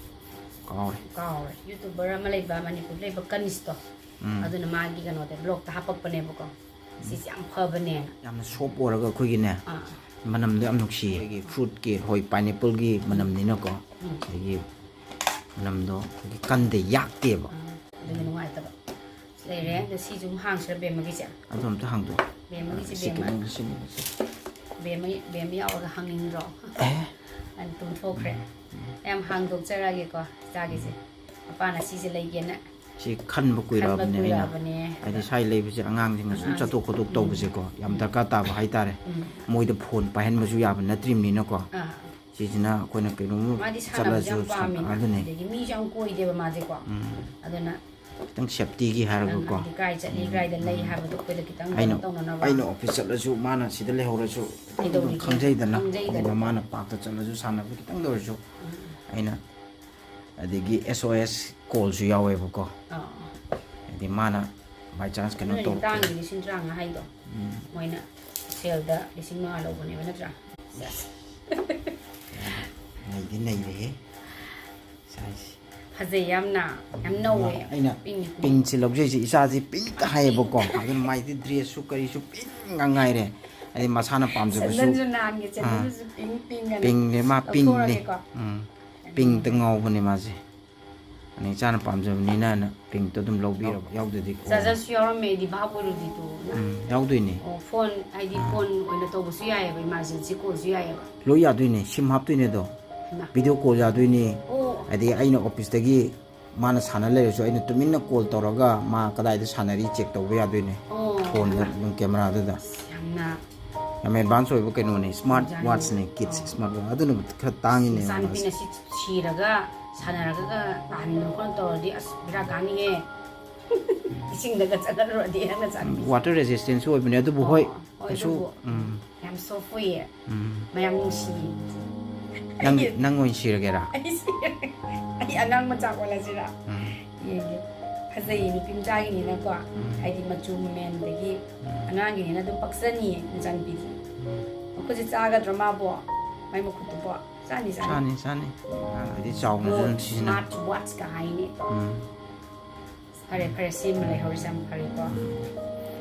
ꯀꯥꯎꯔꯦ꯫ ꯀꯥꯎꯔꯦ꯫ YouTuber ꯑꯃ ꯂꯩꯕ, ꯃꯅꯤꯄꯨꯔꯗ ꯂꯩꯕ ꯀꯅꯤꯁꯇꯣ꯫ ꯎꯝ꯫ ꯑꯗꯨꯅ ꯃꯥꯒꯤ ꯀꯩꯅꯣꯗ, blogꯇ ꯍꯥꯄꯛꯄꯅꯦꯕꯀꯣ꯫ ꯁꯤꯁꯦ ꯌꯥꯝ ꯐꯕꯅꯦꯅ꯫ ꯌꯥꯝꯅ soft ꯑꯣꯏꯔꯒ ꯑꯩꯈꯣꯏꯒꯤꯅꯦ, ꯑꯥ꯫ ꯃꯅꯝꯗꯣ ꯌꯥꯝ ꯅꯨꯡꯁꯤꯌꯦ꯫ ꯑꯩꯈꯣꯏꯒꯤ fruitꯀꯤ, ꯍꯣꯏ, pineappleꯒꯤ ꯃꯅꯝꯅꯤꯅꯀꯣ꯫ ꯎꯝ꯫ ꯑꯗꯒꯤ ꯃꯅꯝꯗꯣ ꯑꯩꯈꯣꯏꯒꯤ ꯀꯟꯗꯦ, ꯌꯥꯛꯇꯦꯕ꯫ ꯑꯥ, ꯑꯗꯨꯒꯤ ꯅꯨꯡꯉꯥꯏꯇꯕ꯫ ꯂꯩꯔꯦ꯫ ꯑꯗꯣ ꯁꯤꯁꯨ ꯑꯃꯨꯛ ꯍꯥꯡꯁꯤꯔ ꯕꯦꯝꯃꯒꯤꯁꯦ? ꯑꯗꯨ ꯑꯝꯇ ꯍꯥꯡꯗꯣꯛꯑꯣ꯫ ꯕꯦꯝꯃꯒꯤꯁꯦ, ꯁꯤ ꯕꯦꯝꯃ꯫ ꯈꯤꯇꯪ, ꯁꯤ, ꯁꯤ꯫ ꯕꯦꯝꯃ, ꯕꯦꯝꯃ ꯌꯥꯎꯔꯒ ꯍꯥꯡꯅꯤꯡꯗ꯭ꯔꯣ? ꯑꯦ꯫ ꯑꯗꯨ ꯇꯨꯝꯊꯣꯛꯈ꯭ꯔꯦ꯫ ꯎꯝ, ꯎꯝ꯫ ꯌꯥꯝ ꯍꯥꯡꯗꯣꯛꯆꯔꯛꯑꯒꯦꯀꯣ, ꯏꯆꯥꯒꯤꯁꯦ꯫ ꯃꯄꯥꯅ ꯁꯤꯁꯦ ꯂꯩꯒꯦꯅ ꯁꯤ ꯈꯟꯕ ꯀꯨꯏꯔꯛꯑꯕꯅꯦ ꯑꯩꯅ꯫ ꯍꯥꯏꯗꯤ ꯁ꯭ꯋꯥꯏ ꯂꯩꯕꯁꯦ ꯑꯉꯥꯡꯁꯤꯡꯅ ꯁꯨꯝ ꯆꯠꯊꯣꯛ ꯈꯣꯠꯇꯣꯛ ꯇꯧꯕꯁꯦꯀꯣ, ꯌꯥꯝ ꯗꯔꯀꯥꯔ ꯇꯥꯕ ꯍꯥꯏꯇꯥꯔꯦ꯫ ꯃꯣꯏꯗ ꯐꯣꯟ ꯄꯥꯏꯍꯟꯕꯁꯨ ꯌꯥꯕ ꯅꯠꯇ꯭ꯔꯤꯕꯅꯤꯅꯀꯣ꯫ ꯁꯤꯁꯤꯅ ꯑꯩꯈꯣꯏꯅ ꯀꯩꯅꯣꯝꯃ ꯃꯥꯗꯤ ꯁꯥꯟꯅꯕꯁꯦ ꯆꯠꯂꯁꯨ ꯌꯥꯝ ꯁꯥꯟꯅ-, ꯄꯥꯝꯃꯦꯅ꯫ ꯑꯗꯨꯅꯦ꯫ ꯑꯗꯒꯤ ꯃꯤꯁꯨ ꯌꯥꯝ ꯀꯣꯏꯗꯦꯕ ꯃꯥꯁꯦꯀꯣ꯫ ꯎꯝ꯫ ꯑꯗꯨꯅ ꯈꯤꯇꯪ safetyꯒꯤ ꯍꯥꯏꯔꯒꯀꯣ꯫ ꯍꯥꯏꯗꯤ ꯀꯥꯏ ꯆꯠꯂꯤ, ꯀꯥꯏꯗ ꯂꯩ ꯍꯥꯏꯕꯗꯣ ꯑꯩꯈꯣꯏꯗ ꯈꯤꯇꯪ ꯑꯩꯅ, ꯀꯩꯅꯣ ꯇꯧꯅꯅꯕ꯫ ꯑꯩꯅ office ꯆꯠꯂꯁꯨ ꯃꯥꯅ ꯁꯤꯗ ꯂꯩꯍꯧꯔꯁꯨ ꯈꯤꯇꯪ ꯑꯗꯨꯝ ꯀꯩꯗꯧꯔꯤꯒꯦ? ꯈꯪꯖꯩꯗꯅ꯫ ꯈꯪꯖꯩꯗꯅ꯫ ꯑꯗꯨꯒ ꯃꯥꯅ parkꯇ ꯆꯠꯂꯁꯨ ꯁꯥꯟꯅꯕ ꯈꯤꯇꯪꯗ ꯑꯣꯏꯔꯁꯨ ꯎꯝ꯫ ꯑꯩꯅ ꯑꯗꯒꯤ S O S callꯁꯨ ꯌꯥꯎꯋꯦꯕꯀꯣ꯫ ꯑꯥ꯫ ꯍꯥꯏꯗꯤ ꯃꯥꯅ by chance ꯀꯩꯅꯣ ꯑꯗꯨꯅꯅꯦ ꯇꯧꯔꯛꯄ꯫ ꯇꯥꯡꯉꯤ ꯂꯤꯁꯤꯡ ꯇꯔꯥꯃꯉꯥ ꯍꯥꯏꯗꯣ꯫ ꯎꯝ꯫ ꯃꯣꯏꯅ saleꯗ ꯂꯤꯁꯤꯡ ꯃꯉꯥ ꯂꯧꯕꯅꯦꯕ, ꯅꯠꯇ꯭ꯔꯥ? ꯅꯩꯗꯤ ꯅꯩꯔꯦꯍꯦ꯫ ꯁꯥꯏꯁ꯫ ꯐꯖꯩ ꯌꯥꯝꯅ, ꯌꯥꯝ ꯅꯧꯋꯦ꯫ ꯑꯩꯅ pink꯫ Pinkꯁꯦ ꯂꯧꯖꯩꯁꯦ, ꯏꯆꯥꯁꯦ pink ꯍꯥꯏꯌꯦꯕꯀꯣ꯫ Pink꯫ ꯑꯗꯨꯅ ꯃꯥꯏꯗꯤ dressꯁꯨ ꯀꯔꯤꯁꯨ pink ꯉꯥꯛ ꯉꯥꯏꯔꯦ꯫ ꯑꯗꯩ ꯃꯁꯥꯅ ꯄꯥꯝꯖꯕꯁꯨ꯫ ꯁꯦꯟꯗꯜꯁꯨ ꯅꯍꯥꯟꯒꯤ ꯑꯥ꯫ ꯁꯦꯟꯗꯜꯗꯨꯁꯨ pink, pink ꯑꯅ pinkꯅꯦ, ꯃꯥ pinkꯅꯦ꯫ ꯂꯧꯊꯣꯛꯑꯒꯦꯀꯣ꯫ ꯎꯝ꯫ Pinkꯇ ꯉꯥꯎꯕꯅꯦ ꯃꯥꯁꯦ꯫ ꯑꯗꯩ ꯏꯆꯥꯅ ꯄꯥꯝꯖꯕꯅꯤꯅ ꯑꯩꯅ pinkꯇꯣ ꯑꯗꯨꯝ ꯂꯧꯕꯤꯔꯕ, ꯌꯥꯎꯗꯗꯤ꯫ Chargerꯁꯨ ꯌꯥꯎꯔꯝꯃꯦ, ꯑꯩꯗꯤ ꯚꯥꯞ ꯑꯣꯏꯔꯨꯗ꯭ꯔꯤꯗꯣ꯫ ꯎꯝ, ꯌꯥꯎꯗꯣꯏꯅꯦ꯫ ꯑꯣ, phone, ꯍꯥꯏꯗꯤ ꯑꯥ꯫ Phoneꯑꯣꯏꯅ ꯇꯧꯕꯁꯨ ꯌꯥꯏꯑꯕ, emergency callꯁꯨ ꯌꯥꯏꯑꯕ꯫ ꯂꯣꯏ ꯌꯥꯗꯣꯏꯅꯦ, SIM ꯍꯥꯞꯇꯣꯏꯅꯦ ꯑꯗꯣ꯫ ꯍꯩꯃꯥ꯫ Video call ꯌꯥꯗꯣꯏꯅꯦ꯫ ꯑꯣ꯫ ꯍꯥꯏꯗꯤ ꯑꯩꯅ officeꯇꯒꯤ ꯃꯥꯅ ꯁꯥꯟꯅ ꯂꯩꯔꯁꯨ ꯑꯩꯅ ꯇꯨꯃꯤꯟꯅ call ꯇꯧꯔꯒ ꯃꯥ ꯀꯗꯥꯏꯗ ꯁꯥꯟꯅꯔꯤ check ꯇꯧꯕ ꯌꯥꯗꯣꯏꯅꯦ꯫ ꯑꯣ꯫ Phoneꯗ ꯑꯗꯨꯝ cameraꯗꯨꯗ꯫ ꯑꯁ, ꯌꯥꯝꯅ ꯌꯥꯝ advance ꯑꯣꯏꯕ ꯀꯩꯅꯣꯅꯦ, smart watchꯅꯦ, kids ꯑꯣ꯫ Smart watch꯫ ꯑꯗꯨꯅ ꯈꯔ ꯇꯥꯡꯉꯤꯅꯦ ꯃꯥꯁꯦ꯫ ꯏꯆꯥꯅꯨꯄꯤꯅ ꯁꯤ ꯁꯤꯔꯒ ꯁꯥꯟꯅꯔꯒ ꯇꯥꯍꯟꯗꯅ ꯈꯣꯠꯇꯅ ꯇꯧꯔꯗꯤ ꯑꯁ ꯕꯦꯔꯥ ꯀꯥꯅꯤꯍꯦ꯫ ꯏꯁꯤꯡꯗꯒ ꯆꯠꯍꯜꯂꯨꯔꯗꯤ ꯅꯪꯅ ꯆꯥꯅꯤꯡꯉꯤꯁꯦ꯫ Water resistantꯁꯨ ꯑꯣꯏꯕꯅꯦ, ꯑꯗꯨꯕꯨ ꯑꯣ, ꯍꯣꯏ, ꯍꯣꯏ, ꯀꯩꯁꯨ, ꯑꯗꯨꯕꯨ ꯎꯝ꯫ ꯌꯥꯝ soft ꯑꯣꯏꯌꯦ꯫ ꯎꯝ꯫ ꯃꯌꯥꯝ ꯅꯨꯡꯁꯤꯌꯦ꯫ ꯅꯪ, ꯑꯩꯒꯤ ꯅꯪ ꯑꯣꯏꯅ ꯁꯤꯔꯒꯦꯔꯥ? ꯑꯩ ꯁꯤꯔꯒꯦ꯫ ꯑꯩ ꯑꯉꯥꯡ ꯃꯆꯥ ꯑꯣꯜꯂꯁꯤꯔꯥ? ꯎꯝ꯫ ꯌꯦꯡꯒꯦ꯫ ꯐꯖꯩꯌꯦ, ꯅꯨꯄꯤ ꯃꯆꯥꯒꯤꯅꯤꯅꯀꯣ꯫ ꯎꯝ꯫ ꯍꯥꯏꯗꯤ ꯃꯆꯨ ꯃꯃꯦꯟꯗꯒꯤ ꯎꯝ꯫ ꯑꯉꯥꯡꯒꯤꯅꯤꯅ ꯑꯗꯨꯝ ꯄꯛꯆꯅꯤꯌꯦ, ꯅꯆꯥꯅꯨꯄꯤꯗꯤ꯫ ꯎꯝ꯫ ꯃꯈꯨꯠꯁꯦ ꯆꯥꯒꯗ꯭ꯔꯣ ꯃꯥꯕꯣ? ꯃꯥꯏ ꯃꯈꯨꯠꯇꯨꯕꯣ? ꯆꯥꯅꯤ, ꯆꯥꯅꯤ꯫ ꯆꯥꯅꯤ, ꯆꯥꯅꯤ꯫ ꯑꯉꯥꯡꯈꯩꯗꯤ ꯆꯥꯎꯅꯁꯨ ꯑꯗꯨꯝ ꯁꯤꯖꯤꯟꯅꯩ꯫ Smart watchꯀ ꯍꯥꯏꯅꯦ꯫ ꯎꯝ꯫ ꯐꯔꯦ, ꯐꯔꯦ, ꯁꯤꯃ ꯂꯩꯍꯧꯔꯤꯁꯦ ꯌꯥꯝ ꯐꯔꯦꯀꯣ꯫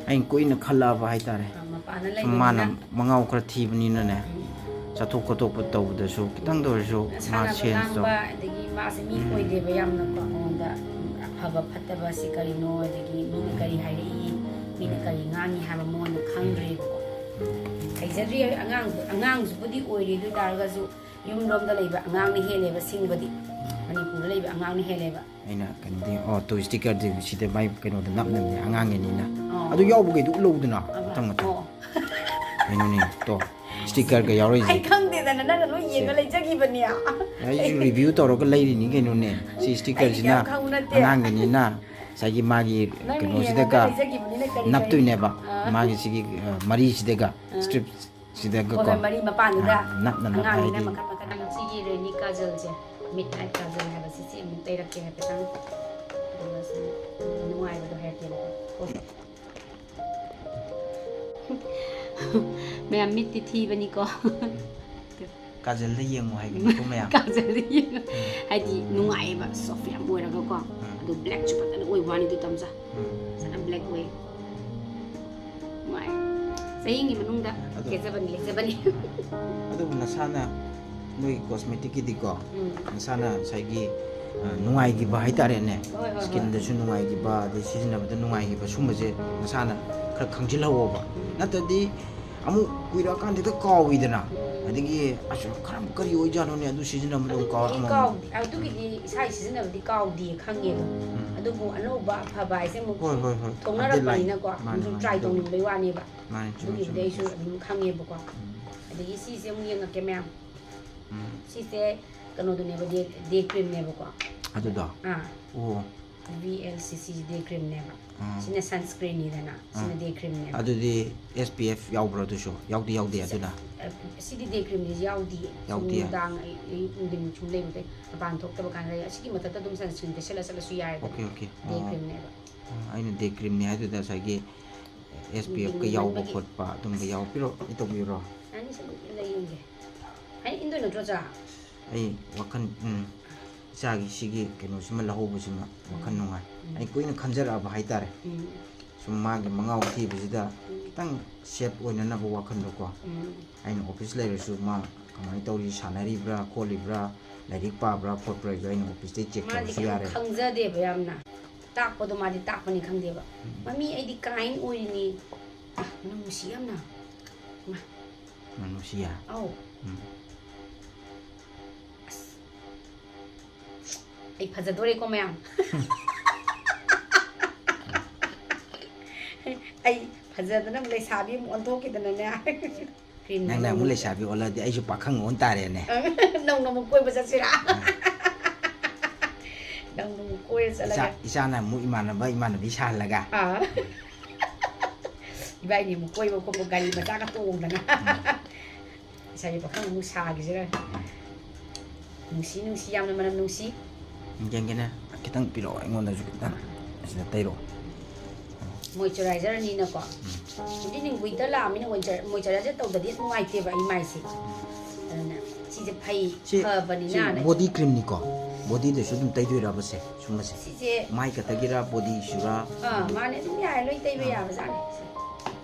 ꯑꯩꯅ ꯀꯨꯏꯅ ꯈꯜꯂꯛꯑꯕ ꯍꯥꯏꯇꯥꯔꯦ꯫ ꯑꯥ, ꯃꯄꯥꯟꯗ ꯁꯨꯝ ꯂꯩꯕꯅꯤꯅ꯫ ꯃꯥꯅ ꯃꯉꯥꯎ ꯈꯔ ꯊꯤꯕꯅꯤꯅꯅꯦ, ꯎꯝ꯫ ꯆꯠꯊꯣꯛ ꯈꯣꯠꯇꯣꯛꯄ ꯇꯧꯕꯗꯁꯨ ꯈꯤꯇꯪꯗ ꯑꯣꯏꯔꯁꯨ ꯃꯥ ꯁꯥꯟꯅꯕ sense ꯇꯣ꯫ ꯂꯥꯡꯕ, ꯑꯗꯒꯤ ꯃꯥꯁꯦ ꯃꯤ ꯎꯝ꯫ ꯑꯣꯏꯗꯦꯕ ꯌꯥꯝꯅꯀꯣ, ꯑꯩꯉꯣꯟꯗ ꯑꯐꯕ ꯐꯠꯇꯕ ꯁꯤ ꯀꯔꯤꯅꯣ, ꯑꯗꯒꯤ ꯃꯤꯅ ꯀꯔꯤ ꯍꯥꯏꯔꯛꯏ, ꯃꯤꯅ ꯀꯔꯤ ꯉꯥꯡꯉꯤ ꯍꯥꯏꯕ ꯃꯉꯣꯟꯗ ꯈꯪꯗ꯭ꯔꯦꯕꯀꯣ꯫ ꯍꯩꯖꯗ꯭ꯔꯤ, ꯑꯉꯥꯡ, ꯑꯉꯥꯡꯁꯨꯕꯨꯗꯤ ꯑꯣꯏꯔꯤ, ꯑꯗꯨ ꯑꯣꯏ ꯇꯥꯔꯒꯁꯨ ꯌꯨꯝꯂꯣꯝꯗ ꯂꯩꯕ ꯑꯉꯥꯡꯅ ꯍꯦꯜꯂꯦꯕ ꯁꯤꯡꯕꯗꯤ꯫ ꯃꯅꯤꯄꯨꯔꯗ ꯂꯩꯕ ꯑꯉꯥꯡꯅ ꯍꯦꯜꯂꯦꯕ꯫ ꯑꯩꯅ ꯀꯩꯅꯣꯗꯤ, ꯑꯣ, ꯇꯣ ꯁ꯭ꯇꯤꯀꯔꯗꯤ ꯁꯤꯗ ꯃꯥꯏ ꯀꯩꯅꯣꯗ ꯅꯞꯅꯕꯅꯦ, ꯑꯉꯥꯡꯒꯤꯅꯤꯅ꯫ ꯑꯣ꯫ ꯑꯗꯨ ꯌꯥꯎꯕꯈꯩꯗꯨ ꯎꯠꯂꯧꯗꯅ ꯑꯃ, ꯃꯊꯪ ꯃꯊꯪ꯫ ꯑꯣ꯫ ꯀꯩꯅꯣꯅꯦ, ꯇꯣ, ꯁ꯭ꯇꯤꯀꯔꯒ ꯌꯥꯎꯔꯛꯏꯁꯦ꯫ ꯑꯩ ꯈꯪꯗꯦꯗꯅ ꯅꯪꯅ ꯂꯣꯏ ꯌꯦꯡꯉ ꯁꯦ꯫ ꯂꯩꯖꯈꯤꯕꯅꯦ꯫ ꯑꯩꯁꯨ ꯔꯤꯚꯤꯌꯨ ꯇꯧꯔꯒ ꯂꯩꯔꯤꯅꯤ ꯀꯩꯅꯣꯅꯦ꯫ ꯁꯤ ꯁ꯭ꯇꯤꯀꯔꯁꯤꯅ ꯑꯩ ꯌꯥꯝ ꯈꯪꯕ ꯅꯠꯇꯦ꯫ ꯑꯉꯥꯡꯒꯤꯅꯤꯅ ꯉꯁꯥꯏꯒꯤ ꯃꯥꯒꯤ ꯅꯪꯅ ꯀꯩꯅꯣꯁꯤꯗꯒ ꯌꯦꯡꯉꯒ ꯂꯩꯖꯈꯤꯕꯅꯤꯅ ꯀꯔꯤ ꯀꯔꯤ? ꯅꯞꯇꯣꯏꯅꯦꯕ꯫ ꯑꯥ꯫ ꯃꯥꯒꯤ ꯁꯤꯒꯤ, ꯑ, ꯃꯔꯤꯁꯤꯗꯒ, ꯑꯥ꯫ ꯁ꯭ꯇ꯭ꯔꯤꯞꯁꯤꯗꯒ ꯍꯣꯏ, ꯀꯣ꯫ ꯍꯣꯏ, ꯃꯔꯤ ꯃꯄꯥꯟꯗꯨꯗ ꯑꯥ, ꯅꯞꯅ ꯅꯞꯅ ꯑꯉꯥꯡꯅꯤꯅ ꯍꯥꯏꯗꯤ꯫ ꯃꯈꯜ ꯃꯈꯜ꯫ ꯁꯤꯒꯤ ꯔꯦꯅꯤ ꯀꯥꯖꯜꯁꯦ, ꯃꯤꯠ ꯅꯥꯏꯠ ꯀꯥꯖꯜ ꯍꯥꯏꯕꯁꯤ ꯁꯤ ꯑꯃꯨꯛ ꯇꯩꯔꯛꯀꯦ ꯍꯥꯏꯐꯦꯠꯇꯪ꯫ ꯑꯗꯨꯒ ꯁꯨꯝ ꯅꯨꯡꯉꯥꯏꯕꯗꯣ ꯍꯥꯏꯔꯛꯀꯦꯕꯀꯣ꯫ ꯃꯌꯥꯝ ꯃꯤꯠꯇꯤ ꯊꯤꯕꯅꯤꯀꯣ꯫ ꯀꯥꯖꯜꯗ ꯌꯦꯡꯉꯨ ꯍꯥꯏꯕꯅꯤꯀꯣ ꯃꯌꯥꯝ꯫ ꯀꯥꯖꯜꯗ ꯌꯦꯡꯉꯨ꯫ ꯍꯥꯏꯗꯤ ꯅꯨꯡꯉꯥꯏꯌꯦꯕ, ꯁꯣꯐ ꯌꯥꯝ ꯑꯣꯏꯔꯒꯀꯣ꯫ ꯎꯝ꯫ ꯑꯗꯨ ꯕ꯭ꯂꯦꯛꯁꯨ ꯐꯖꯅ ꯑꯣꯏꯕ ꯋꯥꯅꯤ ꯑꯗꯨ ꯇꯝꯖꯥ꯫ ꯎꯝ꯫ ꯐꯖꯅ ꯕ꯭ꯂꯦꯛ ꯑꯣꯏ꯫ ꯅꯨꯡꯉꯥꯏ꯫ ꯆꯍꯤꯒꯤ ꯃꯅꯨꯡꯗ ꯑꯗꯣ ꯀꯦꯖꯕꯅꯤ, ꯂꯦꯛꯆꯕꯅꯤ꯫ ꯑꯗꯨꯕꯨ ꯅꯁꯥꯅ ꯅꯣꯏꯒꯤ ꯀꯣꯁꯃꯦꯇꯤꯛꯀꯤꯗꯤꯀꯣ, ꯎꯝ꯫ ꯅꯁꯥꯅ ꯉꯁꯥꯏꯒꯤ, ꯑ, ꯅꯨꯡꯉꯥꯏꯈꯤꯕ ꯍꯥꯏꯇꯥꯔꯦꯅꯦ, ꯍꯣꯏ, ꯍꯣꯏ, ꯍꯣꯏ꯫ ꯁ꯭ꯀꯤꯟꯗꯁꯨ ꯅꯨꯡꯉꯥꯏꯈꯤꯕ, ꯑꯗꯩ ꯁꯤꯖꯤꯟꯅꯕꯗ ꯅꯨꯡꯉꯥꯏꯈꯤꯕ, ꯁꯨꯝꯕꯁꯦ ꯅꯁꯥꯅ ꯈꯔ ꯈꯪꯖꯤꯜꯍꯧꯕ꯫ ꯅꯠꯇ꯭ꯔꯗꯤ ꯑꯃꯨꯛ ꯀꯨꯏꯔꯛꯑꯀꯥꯟꯗ ꯍꯦꯛꯇ ꯀꯥꯎꯏꯗꯅ꯫ ꯎꯝ꯫ ꯑꯗꯒꯤ ꯑꯁ, ꯀꯔꯝ-, ꯀꯔꯤ ꯑꯣꯏꯖꯥꯠꯅꯣꯅꯦ ꯑꯗꯨ ꯁꯤꯖꯤꯟꯅꯕꯗꯣ ꯑꯃꯨꯛ ꯀꯥꯎ-, ꯑꯗꯨꯒꯤꯗꯤ ꯑꯃꯨꯛ ꯀꯥꯎꯗꯦ, ꯑꯗꯨꯒꯤꯗꯤ ꯏꯁꯥ ꯁꯤꯖꯤꯟꯅꯕꯗꯤ ꯀꯥꯎꯗꯦ ꯈꯪꯉꯦꯕ꯫ ꯎꯝ꯫ ꯑꯗꯨꯕꯨ ꯑꯅꯧꯕ ꯑꯐꯕ ꯍꯥꯏꯁꯦ ꯑꯃꯨꯛ ꯍꯣꯏ, ꯍꯣꯏ, ꯍꯣꯏ꯫ ꯊꯣꯛꯅꯔꯛꯄꯅꯤꯅꯀꯣ ꯃꯥꯅꯦ, ꯑꯗꯨꯝ ꯃꯥꯅꯦ, ꯇ꯭ꯔꯥꯏ ꯑꯗꯨꯕꯨꯗꯤ꯫ ꯇꯧꯅꯤꯡꯕꯩ ꯋꯥꯅꯦꯕ꯫ ꯃꯥꯅꯦ, ꯆꯨꯝꯃꯦ, ꯑꯗꯨꯒꯤꯕꯨꯗꯤ ꯆꯨꯝꯃꯦ, ꯑꯩꯁꯨ ꯆꯨꯝꯃꯦ꯫ ꯑꯗꯨꯝ ꯈꯪꯉꯦꯕꯀꯣ꯫ ꯎꯝ꯫ ꯑꯗꯒꯤ ꯁꯤꯁꯦ ꯑꯃꯨꯛ ꯌꯦꯡꯉꯛꯀꯦ ꯃꯌꯥꯝ꯫ ꯎꯝ꯫ ꯁꯤꯁꯦ ꯀꯩꯅꯣꯗꯨꯅꯦꯕ, ꯗꯦ, ꯗꯦ ꯀ꯭ꯔꯤꯝꯅꯦꯕꯀꯣ꯫ ꯑꯗꯨꯗꯣ? ꯑꯥ꯫ ꯑꯣ꯫ ꯚꯤ ꯑꯦꯜ ꯁꯤ ꯁꯤ ꯗꯦ ꯀ꯭ꯔꯤꯝꯅꯦꯕ꯫ ꯑꯥ꯫ ꯁꯤꯅ ꯁꯟꯁꯀ꯭ꯔꯤꯟꯅꯤꯗꯅ, ꯁꯤꯅ ꯑꯥ꯫ ꯗꯦ ꯀ꯭ꯔꯤꯝꯅꯦꯕ꯫ ꯑꯗꯨꯗꯤ ꯑꯦꯁ ꯄꯤ ꯑꯦꯐ ꯌꯥꯎꯕ꯭ꯔꯣ ꯑꯗꯨꯁꯨ? ꯌꯥꯎꯗꯤ ꯌꯥꯎꯗꯦ ꯑꯗꯨꯅ? ꯑ, ꯁꯤꯗꯤ ꯗꯦ ꯀ꯭ꯔꯤꯝꯗꯤ ꯌꯥꯎꯗꯤꯌꯦ꯫ ꯌꯥꯎꯗꯤꯌꯦ? ꯅꯨꯡꯗꯥꯡ ꯑꯩ, ꯑꯌꯨꯛ ꯅꯨꯡꯊꯤꯟ ꯁꯨꯝ ꯂꯩꯕꯗ ꯃꯄꯥꯟ ꯊꯣꯛꯇꯕ ꯀꯥꯟꯗ ꯑꯩ ꯑꯁꯤꯒꯤ ꯃꯊꯛꯇ ꯑꯗꯨꯝ ꯁꯟꯁꯀ꯭ꯔꯤꯟ ꯇꯩꯁꯜꯂ ꯆꯠꯂꯁꯨ ꯌꯥꯏꯗꯅ꯫ Okay, okay. ꯗꯦ ꯑꯣ꯫ ꯀ꯭ꯔꯤꯝꯅꯦꯕ꯫ ꯑꯣ, ꯑꯩꯅ ꯗꯦ ꯀ꯭ꯔꯤꯝꯅꯦ ꯍꯥꯏꯗꯨꯗ ꯉꯁꯥꯏꯒꯤ ꯑꯦꯁ ꯄꯤ ꯑꯦꯐꯀ ꯌꯥꯎꯕ ꯌꯦꯡꯅꯤꯡꯃꯟꯕꯒꯤ꯫ ꯈꯣꯠꯄ ꯑꯗꯨꯝꯕ ꯌꯥꯎꯕꯤꯔꯣ? ꯑꯩ ꯇꯧꯕꯤꯔꯣ? ꯑꯅꯤ ꯁꯨꯝ ꯂꯩ ꯌꯦꯡꯒꯦ꯫ ꯍꯥꯏ ꯏꯟꯗꯣꯏ ꯅꯠꯇ꯭ꯔꯣ, ꯆꯥ? ꯑꯩ ꯋꯥꯈꯜ, ꯎꯝ, ꯏꯆꯥꯒꯤ ꯁꯤꯒꯤ ꯀꯩꯅꯣꯁꯤꯃ ꯂꯧꯍꯧꯕꯁꯤꯃ ꯋꯥꯈꯜ ꯅꯨꯡꯉꯥꯏ꯫ ꯎꯝ꯫ ꯑꯩ ꯀꯨꯏꯅ ꯈꯟꯖꯔꯛꯑꯕ ꯍꯥꯏꯇꯥꯔꯦ꯫ ꯎꯝ꯫ ꯁꯨꯝ ꯃꯥꯒꯤ ꯃꯉꯥꯎ ꯊꯤꯕꯁꯤꯗ ꯎꯝ꯫ ꯈꯤꯇꯪ ꯁꯦꯞ ꯑꯣꯏꯅꯅꯕ ꯋꯥꯈꯜꯗꯀꯣ꯫ ꯎꯝ꯫ ꯑꯩꯅ ꯑꯣꯐꯤꯁ ꯂꯩꯔꯁꯨ ꯃꯥ ꯀꯃꯥꯏꯅ ꯇꯧꯔꯤ, ꯁꯥꯟꯅꯔꯤꯕ꯭ꯔꯥ ꯈꯣꯠꯂꯤꯕ꯭ꯔꯥ, ꯂꯥꯏꯔꯤꯛ ꯄꯥꯕ꯭ꯔꯥ ꯈꯣꯠꯄ꯭ꯔꯥ ꯍꯥꯏꯗꯣ ꯑꯩꯅ ꯑꯣꯐꯤꯁꯇꯩ ꯆꯦꯛ ꯃꯥꯗꯤ ꯇꯧꯔꯁꯨ ꯀꯩꯝ ꯌꯥꯔꯦ꯫ ꯈꯪꯖꯗꯦꯕ ꯌꯥꯝꯅ꯫ ꯇꯥꯛꯄꯗꯣ ꯃꯥꯗꯤ ꯇꯥꯛꯄꯅꯤ ꯈꯪꯗꯦꯕ꯫ ꯎꯝ꯫ "ꯃꯃꯤ, ꯑꯩꯗꯤ ꯀꯥꯏꯟ ꯑꯣꯏꯔꯤꯅꯤ"꯫ ꯑ, ꯅꯨꯡꯁꯤ ꯌꯥꯝꯅ꯫ ꯃꯥ꯫ ꯎꯝ, ꯅꯨꯡꯁꯤꯌꯦ꯫ ꯑꯧ꯫ ꯎꯝ꯫ ꯑꯁ꯫ ꯑꯩ ꯐꯖꯗꯣꯔꯦꯀꯣ ꯃꯌꯥꯝ꯫ ꯑꯩ ꯐꯖꯗꯅ ꯂꯩꯁꯥꯕꯤ ꯑꯃꯨꯛ ꯑꯣꯟꯊꯣꯛꯈꯤꯗꯅꯅꯦ꯫ Cream ꯅꯪꯅ ꯑꯃꯨꯛ ꯅꯝꯃꯨ- ꯂꯩꯁꯥꯕꯤ ꯑꯣꯜꯂꯗꯤ ꯑꯩꯁꯨ ꯄꯥꯈꯪ ꯑꯣꯟ ꯇꯥꯔꯦꯅꯦ꯫ ꯅꯧꯅ ꯑꯃꯨꯛ ꯀꯣꯏꯕ ꯆꯠꯁꯤꯔꯥ? ꯅꯧꯅ ꯑꯃꯨꯛ ꯀꯣꯏꯕ ꯆꯠꯂꯒ ꯏꯆꯥ- ꯏꯆꯥꯅ ꯑꯃꯨꯛ ꯏꯃꯥꯟꯅꯕ ꯏꯃꯥꯟꯅꯕꯤ ꯁꯥꯍꯜꯂꯒ꯫ ꯑꯥ꯫ ꯏꯕꯥꯏꯅꯤ ꯑꯃꯨꯛ ꯀꯣꯏꯕ ꯈꯣꯠꯄ ꯒꯥꯔꯤ ꯃꯆꯥꯒ ꯇꯣꯡꯗꯅ꯫ ꯏꯁꯥꯒꯤ ꯄꯥꯈꯪ ꯑꯃꯨꯛ ꯁꯥꯈꯤꯁꯤꯔ? ꯅꯨꯡꯁꯤ ꯅꯨꯡꯁꯤ ꯌꯥꯝꯅ ꯃꯅꯝ ꯅꯨꯡꯁꯤ꯫ ꯌꯦꯡꯒꯦꯅꯦ꯫ ꯈꯤꯇꯪ ꯄꯤꯔꯛꯑꯣ ꯑꯩꯉꯣꯟꯗꯁꯨ ꯈꯤꯇꯪ꯫ ꯑꯁꯤꯗ ꯇꯩꯔꯛꯑꯣ꯫ Moisturizer ꯑꯅꯤꯅꯀꯣ꯫ ꯍꯧꯖꯤꯛ ꯅꯤꯡ winter ꯂꯥꯛꯑꯃꯤꯅ winter- moisturizer ꯇꯧꯗꯗꯤ ꯅꯨꯡꯉꯥꯏꯇꯦꯕ ꯑꯩ ꯃꯥꯏꯁꯦ꯫ ꯑꯗꯨꯅ ꯁꯤꯁꯦ ꯐꯩ, ꯁꯤ ꯐꯕꯅꯤꯅ꯫ ꯕꯣꯗꯤ ꯀ꯭ꯔꯤꯝꯅꯤꯀꯣ? ꯕꯣꯗꯤꯗꯁꯨ ꯑꯗꯨꯝ ꯇꯩꯗꯣꯏꯔꯕꯁꯦ ꯁꯨꯝꯕꯁꯦ? ꯁꯤꯁꯦ ꯑꯥ, ꯃꯥꯅꯦ, ꯑꯗꯨꯝ ꯌꯥꯔꯦ, ꯂꯣꯏ ꯇꯩꯕ ꯌꯥꯕꯖꯥꯠꯅꯤ꯫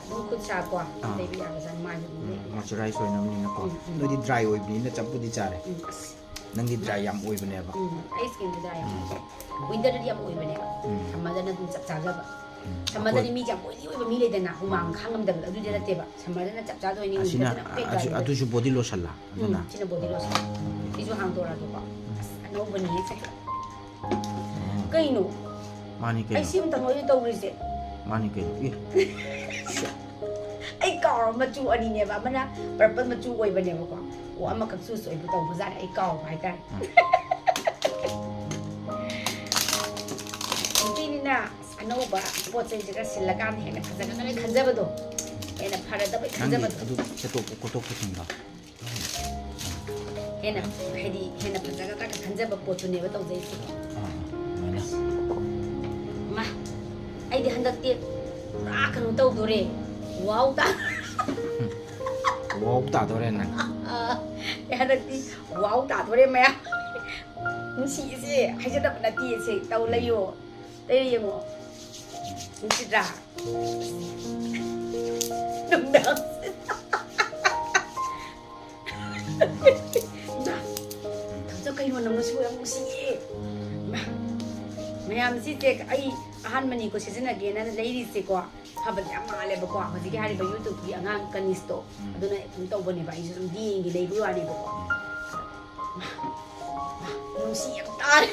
ꯑꯗꯨꯝ ꯈꯨꯠ ꯁꯥꯀꯣ ꯑꯥ꯫ ꯇꯩꯕ ꯌꯥꯕꯖꯥꯠꯅꯤ ꯃꯥꯏꯗꯨ ꯑꯗꯨꯝ ꯂꯩ꯫ ꯃꯣꯏꯆꯔꯥꯏꯁ ꯑꯣꯏꯅꯕꯅꯤꯅꯀꯣ꯫ ꯎꯝ, ꯎꯝ꯫ ꯅꯣꯏꯗꯤ ꯗ꯭ꯔꯥꯏ ꯑꯣꯏꯕꯅꯤꯅ ꯆꯞꯄꯨꯗꯤ ꯆꯥꯔꯦ꯫ ꯎꯝ, ꯑꯁ, ꯅꯪꯗꯤ ꯗ꯭ꯔꯥꯏ ꯌꯥꯝ ꯑꯣꯏꯕꯅꯦꯕ꯫ ꯎꯝ, ꯑꯩ skinꯗꯤ dry ꯌꯥꯝ ꯑꯣꯏ꯫ Winterꯗꯗꯤ ꯌꯥꯝ ꯑꯣꯏꯕꯅꯦꯕ꯫ ꯎꯝ꯫ Summerꯗꯅ ꯑꯗꯨꯝ ꯆꯞ ꯆꯥꯖꯕ꯫ ꯎꯝ, Summerꯗꯗꯤ ꯑꯩꯈꯣꯏ- ꯃꯤꯁꯦ ꯌꯥꯝ oily ꯑꯣꯏꯕ ꯃꯤ ꯂꯩꯗꯅ, ꯍꯨꯃꯥꯡ ꯈꯥꯡꯉꯝꯗꯕꯗꯣ, ꯑꯗꯨꯗꯤ ꯅꯠꯇꯦꯕ꯫ Summerꯗꯅ ꯆꯞ ꯆꯥꯗꯣꯏꯅꯤ, ꯑꯁꯤꯅ winterꯗꯅ ꯄꯦꯛ ꯑꯗꯨ- ꯇꯥꯗꯣꯏꯅꯤ꯫ ꯑꯗꯨꯁꯨ body lotionꯂ? ꯑꯗꯨꯅ? ꯎꯝ, ꯁꯤꯅ body lotion꯫ ꯁꯤꯁꯨ ꯍꯥꯡꯗꯣꯔꯛꯑꯒꯦꯀꯣ꯫ ꯑꯁ, ꯑꯅꯧꯕꯅꯤꯍꯦ ꯁꯤꯁꯨ꯫ ꯑꯣ, ꯀꯩꯅꯣ? ꯃꯥꯅꯤ ꯀꯩꯅꯣ꯫ ꯑꯩ ꯁꯤ ꯑꯃꯇꯪ ꯂꯣꯏꯅ ꯇꯧꯔꯤꯁꯦ꯫ ꯃꯥꯅꯤ ꯀꯩꯅꯣ꯫ ꯑꯦ꯫ ꯑꯩ ꯀꯥꯎꯔ ꯃꯆꯨ ꯑꯅꯤꯅꯦꯕ, ꯑꯃꯅ purple ꯃꯆꯨ ꯑꯣꯏꯕꯅꯦꯕꯀꯣ, ꯑꯣ, ꯑꯃꯈꯛ choose ꯑꯣꯏꯕ ꯇꯧꯕꯖꯥꯠꯅꯦ, ꯑꯩ ꯀꯥꯎꯕ ꯍꯥꯏꯇꯥꯔꯦ꯫ ꯎꯝ꯫ ꯅꯨꯄꯤꯅꯤꯅ ꯑꯅꯧꯕ ꯄꯣꯠ ꯆꯩꯁꯦ ꯈꯔ ꯁꯤꯜꯂꯀꯥꯟꯗ ꯍꯦꯟꯅ ꯐꯖꯒꯗꯕꯩ ꯈꯟꯖꯕꯗꯣ, ꯍꯦꯟꯅ ꯐꯔꯗꯕꯩ ꯅꯪꯒꯤ ꯈꯟꯖꯕꯗꯣ꯫ ꯑꯗꯨ ꯁꯦꯠꯇꯣꯛꯄ ꯈꯣꯠꯇꯣꯛꯄꯁꯤꯡꯗꯣ꯫ ꯍꯦꯟꯅ, ꯍꯥꯏꯗꯤ, ꯍꯦꯟꯅ ꯐꯖꯒꯗ꯭ꯔꯥ ꯈꯟꯖꯕ ꯄꯣꯠꯇꯨꯅꯦꯕ ꯇꯧꯖꯩꯁꯦ꯫ ꯑꯥ, ꯑꯗꯨꯃꯥꯏꯅ꯫ ꯃꯥ, ꯑꯩꯗꯤ ꯍꯟꯗꯛꯇꯤ ꯄꯨꯔꯥ ꯀꯩꯅꯣ ꯇꯧꯗꯣꯔꯦ꯫ Wow ꯇꯥ- Wow ꯇꯥꯗꯣꯔꯦ ꯅꯪ꯫ ꯑꯥ, ꯑꯩ ꯍꯟꯗꯛꯇꯤ wow ꯇꯥꯗꯣꯔꯦ ꯃꯌꯥꯝ꯫ ꯅꯨꯡꯁꯤꯁꯦ ꯍꯥꯏꯖꯗꯕ ꯅꯠꯇꯦ, ꯁꯦ ꯇꯧ ꯂꯩꯌꯣ꯫ ꯇꯩꯔ ꯌꯦꯡꯉꯣ꯫ ꯅꯨꯡꯁꯤꯗ꯭ꯔꯥ? ꯅꯨꯡꯗꯥꯡ꯫ ꯏꯃꯥ, ꯊꯝꯆꯠ ꯀꯩꯅꯣ ꯅꯪꯅꯁꯨ ꯌꯥꯝ ꯅꯨꯡꯁꯤꯌꯦ꯫ ꯏꯃꯥ, ꯃꯌꯥꯝ ꯁꯤꯁꯦ ꯑꯩ ꯑꯍꯥꯟꯕꯅꯤꯀꯣ ꯁꯤꯖꯤꯟꯅꯒꯦꯅ ꯂꯩꯔꯤꯁꯦꯀꯣ꯫ ꯐꯕꯗꯤ ꯌꯥꯝ ꯃꯥꯜꯂꯦꯕꯀꯣ꯫ ꯍꯧꯖꯤꯛꯀꯤ ꯍꯥꯏꯔꯤꯕ YouTubeꯀꯤ ꯑꯉꯥꯡ ꯀꯅꯤꯁꯇꯣ, ꯑꯗꯨꯅ ꯑꯗꯨꯝ ꯇꯧꯕꯅꯦꯕ꯫ ꯑꯩꯁꯨ ꯑꯗꯨꯝ ꯌꯦꯡꯒꯦ ꯂꯩꯕꯒꯤ ꯋꯥꯅꯦꯕꯀꯣ꯫ ꯏꯃꯥ, ꯏꯃꯥ, ꯅꯨꯡꯁꯤ ꯌꯥꯝ ꯇꯥꯔꯦ꯫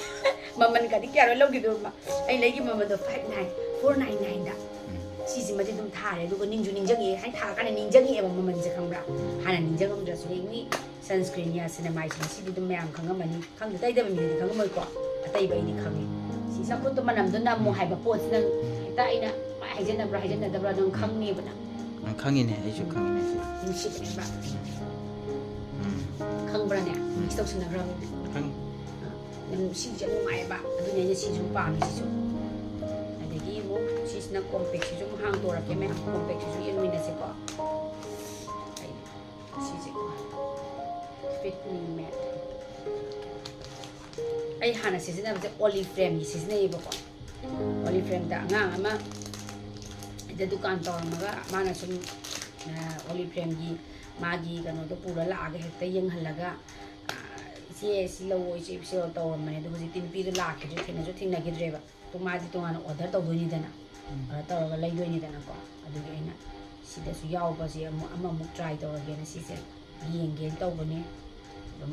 ꯃꯃꯜꯒꯗꯤ ꯀꯌꯥꯅꯣ ꯂꯧꯈꯤꯕꯗꯣ? ꯑꯩ ꯂꯩꯒꯤ ꯃꯃꯜꯗꯣ five nine four nine nine ꯗ꯫ ꯁꯤꯁꯤꯃꯗꯤ ꯑꯗꯨꯝ ꯊꯥꯔꯦ, ꯑꯗꯨꯒ ꯅꯤꯡꯁꯨ ꯅꯤꯡꯁꯤꯡꯉꯛꯑꯦ꯫ ꯍꯥꯏꯅ ꯊꯥꯔꯀꯥꯟꯗ ꯅꯤꯡꯁꯤꯡꯉꯛꯑꯦꯕ ꯃꯃꯜꯁꯦ, ꯈꯪꯕ꯭ꯔꯥ? ꯍꯥꯟꯅ ꯅꯤꯡꯁꯤꯡꯉꯝꯗ꯭ꯔꯁꯨ ꯌꯦꯡꯅꯤ꯫ Sunscreen, niacinamide ꯁꯤꯗꯤ ꯑꯗꯨꯝ ꯃꯌꯥꯝ ꯈꯪꯉꯝꯃꯅꯤ꯫ ꯈꯪꯗ ꯇꯩꯗꯕ ꯃꯤꯗꯤ ꯈꯪꯉꯝꯃꯣꯏꯀꯣ꯫ ꯑꯇꯩꯕ ꯑꯩꯗꯤ ꯈꯪꯉꯤ꯫ ꯁꯤ ꯆꯝꯐꯨꯠꯇꯣ ꯃꯅꯝꯗꯣ ꯅꯝꯃꯣ ꯍꯥꯏꯕ ꯄꯣꯠꯁꯤꯅ ꯍꯦꯛꯇ ꯑꯩꯅ ꯃꯥꯏ ꯍꯩꯖꯟꯅꯕ꯭ꯔꯥ ꯍꯩꯖꯟꯅꯗꯕ꯭ꯔꯥ ꯑꯗꯨꯝ ꯈꯪꯉꯦꯕ ꯅꯪ꯫ ꯅꯪ ꯈꯪꯉꯤꯅꯦ, ꯑꯩꯁꯨ ꯈꯪꯉꯤꯅꯦ ꯁꯤ꯫ ꯅꯨꯡꯁꯤꯕꯅꯦꯕ꯫ ꯎꯝ. ꯈꯪꯕ꯭ꯔꯥꯅꯦ? Mix ꯇꯧꯁꯤꯟꯅꯈ꯭ꯔꯕꯅꯤꯅ꯫ ꯈꯪꯉꯤ. ꯅꯪ ꯁꯤꯁꯦ ꯅꯨꯡꯉꯥꯏꯕ, ꯑꯗꯨꯅ ꯑꯩꯅ ꯁꯤꯁꯨ ꯄꯥꯝꯃꯤꯁꯤꯁꯨ꯫ ꯑꯗꯒꯤ ꯑꯃꯨꯛ ꯁꯤꯁꯤꯅ compactꯁꯤꯁꯨ ꯑꯃꯨꯛ ꯍꯥꯡꯗꯣꯔꯛꯀꯦ ꯃꯌꯥꯝ, compactꯁꯤꯁꯨ ꯌꯦꯡꯃꯤꯟꯅꯁꯤꯀꯣ꯫ ꯑꯩ ꯁꯤꯁꯦ Fit Me Matte꯫ ꯑꯩ ꯍꯥꯟꯅ ꯁꯤꯖꯤꯟꯅꯕꯁꯦ Oriflammeꯒꯤ ꯁꯤꯖꯤꯟꯅꯩꯌꯦꯕꯀꯣ꯫ Oriflammeꯗ ꯑꯉꯥꯡ ꯑꯃ ꯁꯤꯗ ꯗꯨꯀꯥꯟ ꯇꯧꯔꯝꯃꯒ ꯃꯥꯅ ꯁꯨꯝ Oriflammeꯒꯤ ꯃꯥꯒꯤ ꯀꯩꯅꯣꯗꯣ ꯄꯨꯔ ꯂꯥꯛꯑꯒ ꯍꯦꯛꯇ ꯌꯦꯡꯍꯜꯂꯒ, "ꯏꯆꯦ ꯁꯤ ꯂꯧꯑꯣ, ꯏꯆꯦ ꯁꯤ ꯂꯧꯑꯣ" ꯇꯧꯔꯝꯕꯅꯦ꯫ ꯑꯗꯣ ꯍꯧꯖꯤꯛꯇꯤ ꯅꯨꯄꯤꯗꯣ ꯂꯥꯛꯈꯤꯗ꯭ꯔꯦ, ꯊꯦꯡꯅꯁꯨ ꯊꯦꯡꯅꯈꯤꯗ꯭ꯔꯦꯕ꯫ ꯑꯗꯣ ꯃꯥꯗꯤ ꯇꯣꯉꯥꯟꯅ order ꯇꯧꯗꯣꯏꯅꯤꯗꯅ, order ꯇꯧꯔꯒ ꯂꯩꯗꯣꯏꯅꯤꯗꯅꯀꯣ꯫ ꯑꯗꯨꯒꯤ ꯑꯩꯅ ꯁꯤꯗꯁꯨ ꯌꯥꯎꯕꯁꯦ ꯑꯃꯨꯛ, ꯑꯃꯃꯨꯛ try ꯇꯧꯔꯒꯦꯅ ꯁꯤꯁꯦ ꯌꯦꯡꯒꯦꯅ ꯇꯧꯕꯅꯤ꯫ ꯑꯗꯨꯝ